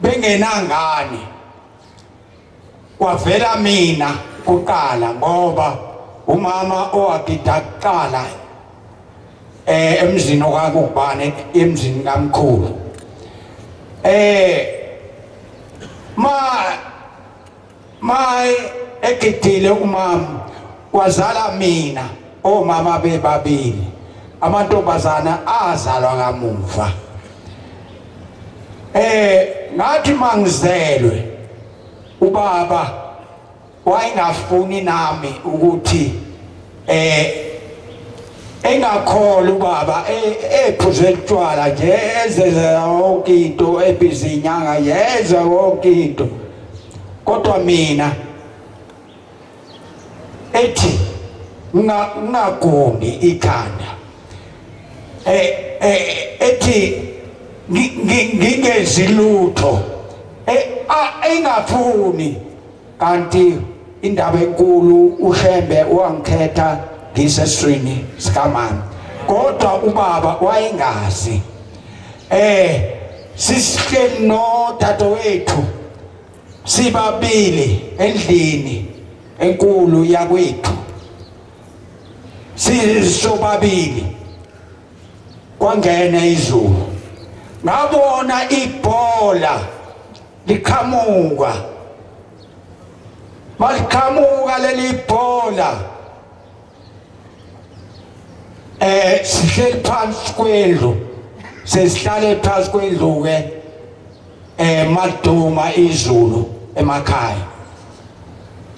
bengenangane, kwavela mina kuqala ngoba umama owagida kuqala emzini okakubani, emzini kamkhulu. Ma egidile umama kwazala mina, omama bebabili, amantombazana azalwa kamuva. Ngathi mangizelwe ubaba wayengafuni nami ukuthi engakholwa ubaba, ephuze utshwala nje, ezenzela yonke into, ebhizi inyanga yenza yonke into. Kodwa mina ethi ngingagombi ikhanda, ethi ngingenzi lutho, engafuni. Kanti indaba enkulu uShembe wangikhetha ngiseswini sikamama, kodwa ubaba wayengazi. Sisihleli nodadewethu sibabili endlini enkulu yakwethu, sisobabili, kwangena izulu, ngabona ibhola liqhamuka. Maliqhamuka leli bhola, sihleli phansi kwendlu, sesihlale phansi kwendlu ke, maduma izulu emakhaya.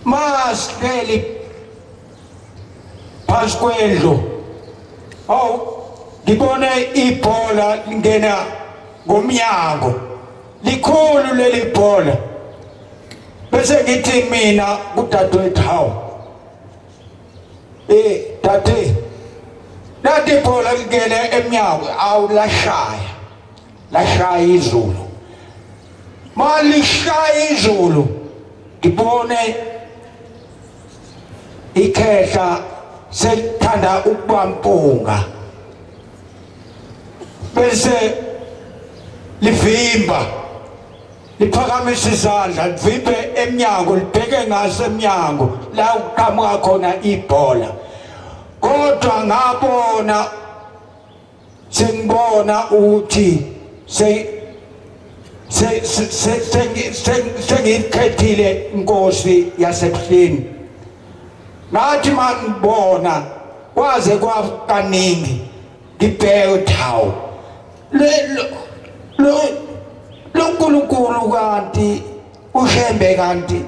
Masihleli phansi kwendlu, Awu ngibone ibhola lingena ngomnyango likhulu leli bhola bese ngithi mina kudadewethu hawu eh dade nathi ibhola lingene emnyango awu lashaya lashaya izulu malishaya izulu ngibone ikhehla selithanda ukuba mpunga bese livimba liphakamisa izandla livimbe emnyango libheke ngasemnyango la kuqhamuka khona ibhola kodwa ngabona sengibona ukuthi se sengiyikhethile inkosi yasebuhleni ngathi mangibona kwaze kwakaningi ngibheke ukuthi hawu lo lo nkulunkulu kanti ushembe kanti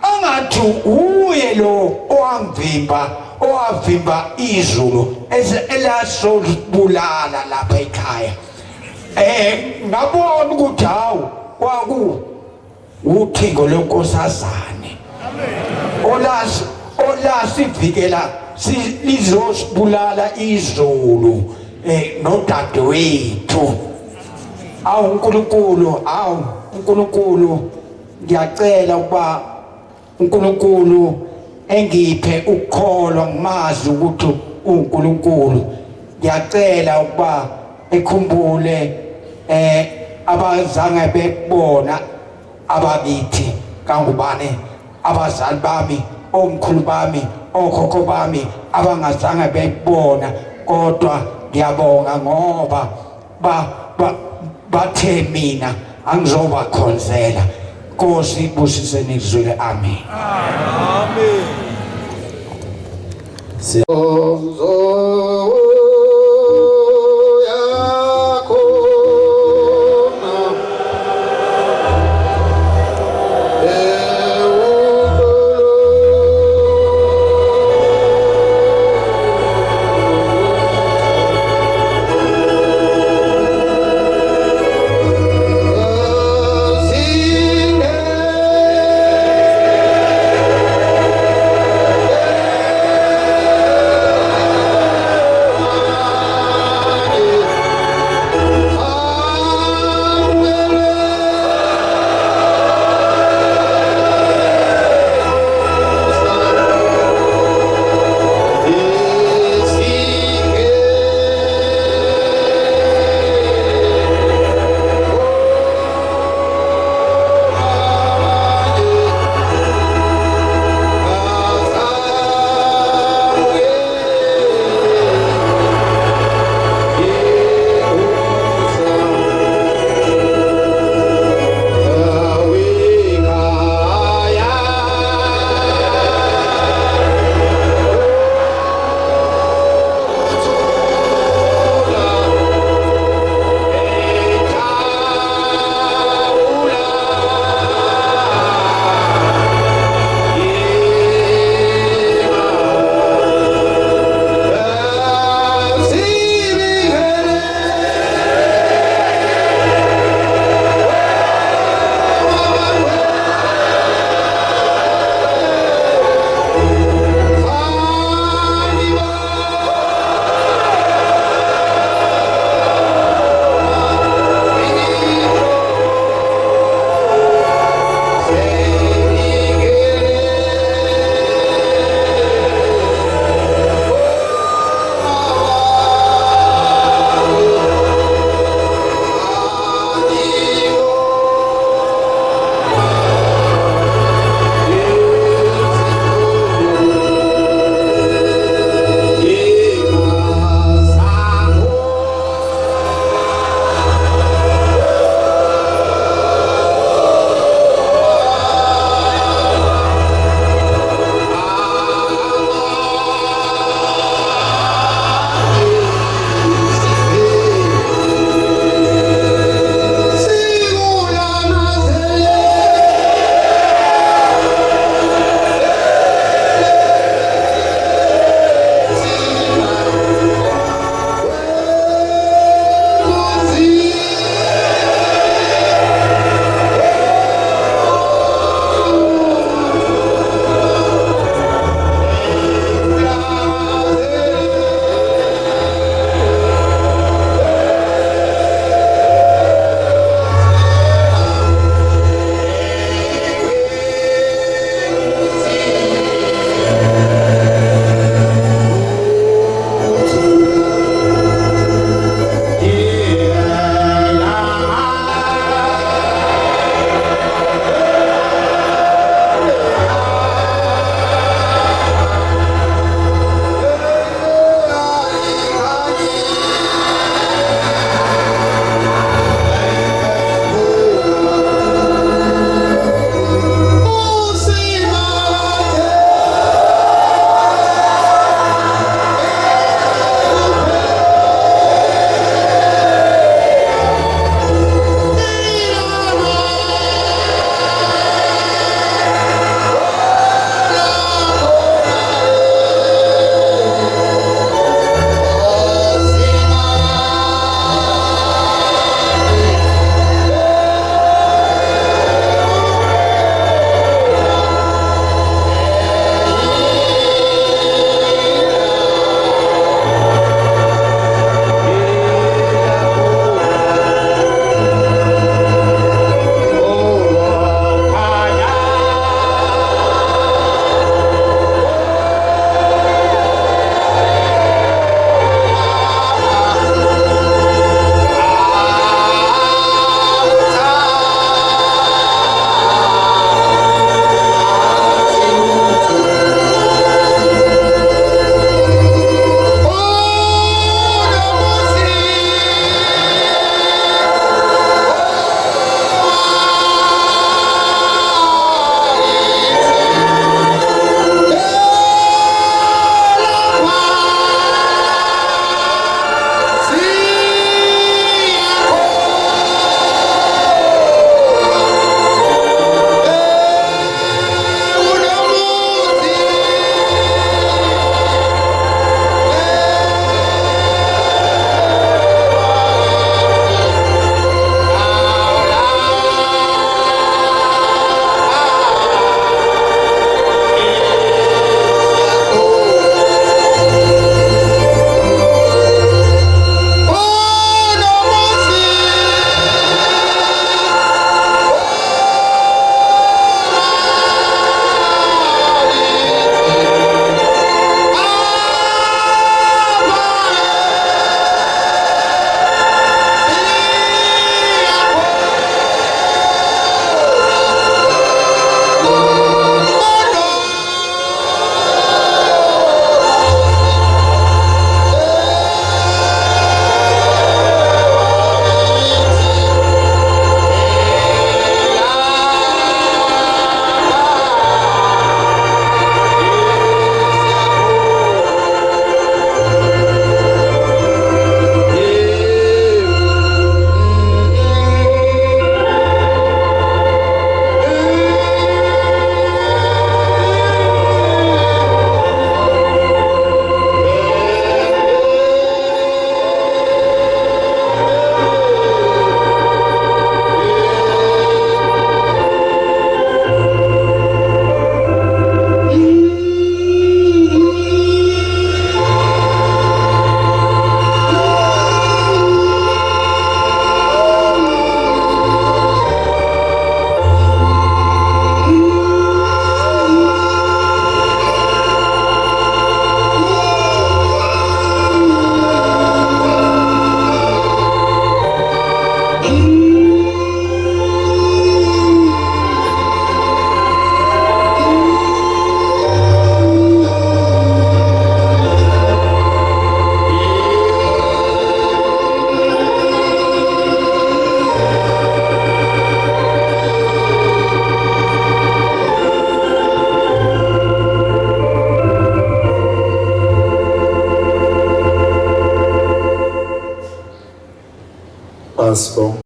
angathi uye lo owangivimba owavimba izulu elasolibulala lapha ekhaya eh ngabona ukuthi hawu kwaku uthingo lenkosazane olasi olasivikela lizosibulala izulu eh nodadewethu awu uNkulunkulu awu uNkulunkulu ngiyacela ukuba uNkulunkulu engiphe ukukholwa ngimazi ukuthi uNkulunkulu ngiyacela ukuba ekhumbule eh abazange bekubona abakithi kangubane abazali bami omkhulu bami okhokho bami abangazange bekubona kodwa ngiyabonga ngoba ba ba bathe mina angizobakhonzela Nkosi ibusise nizwile amen amen Pastor.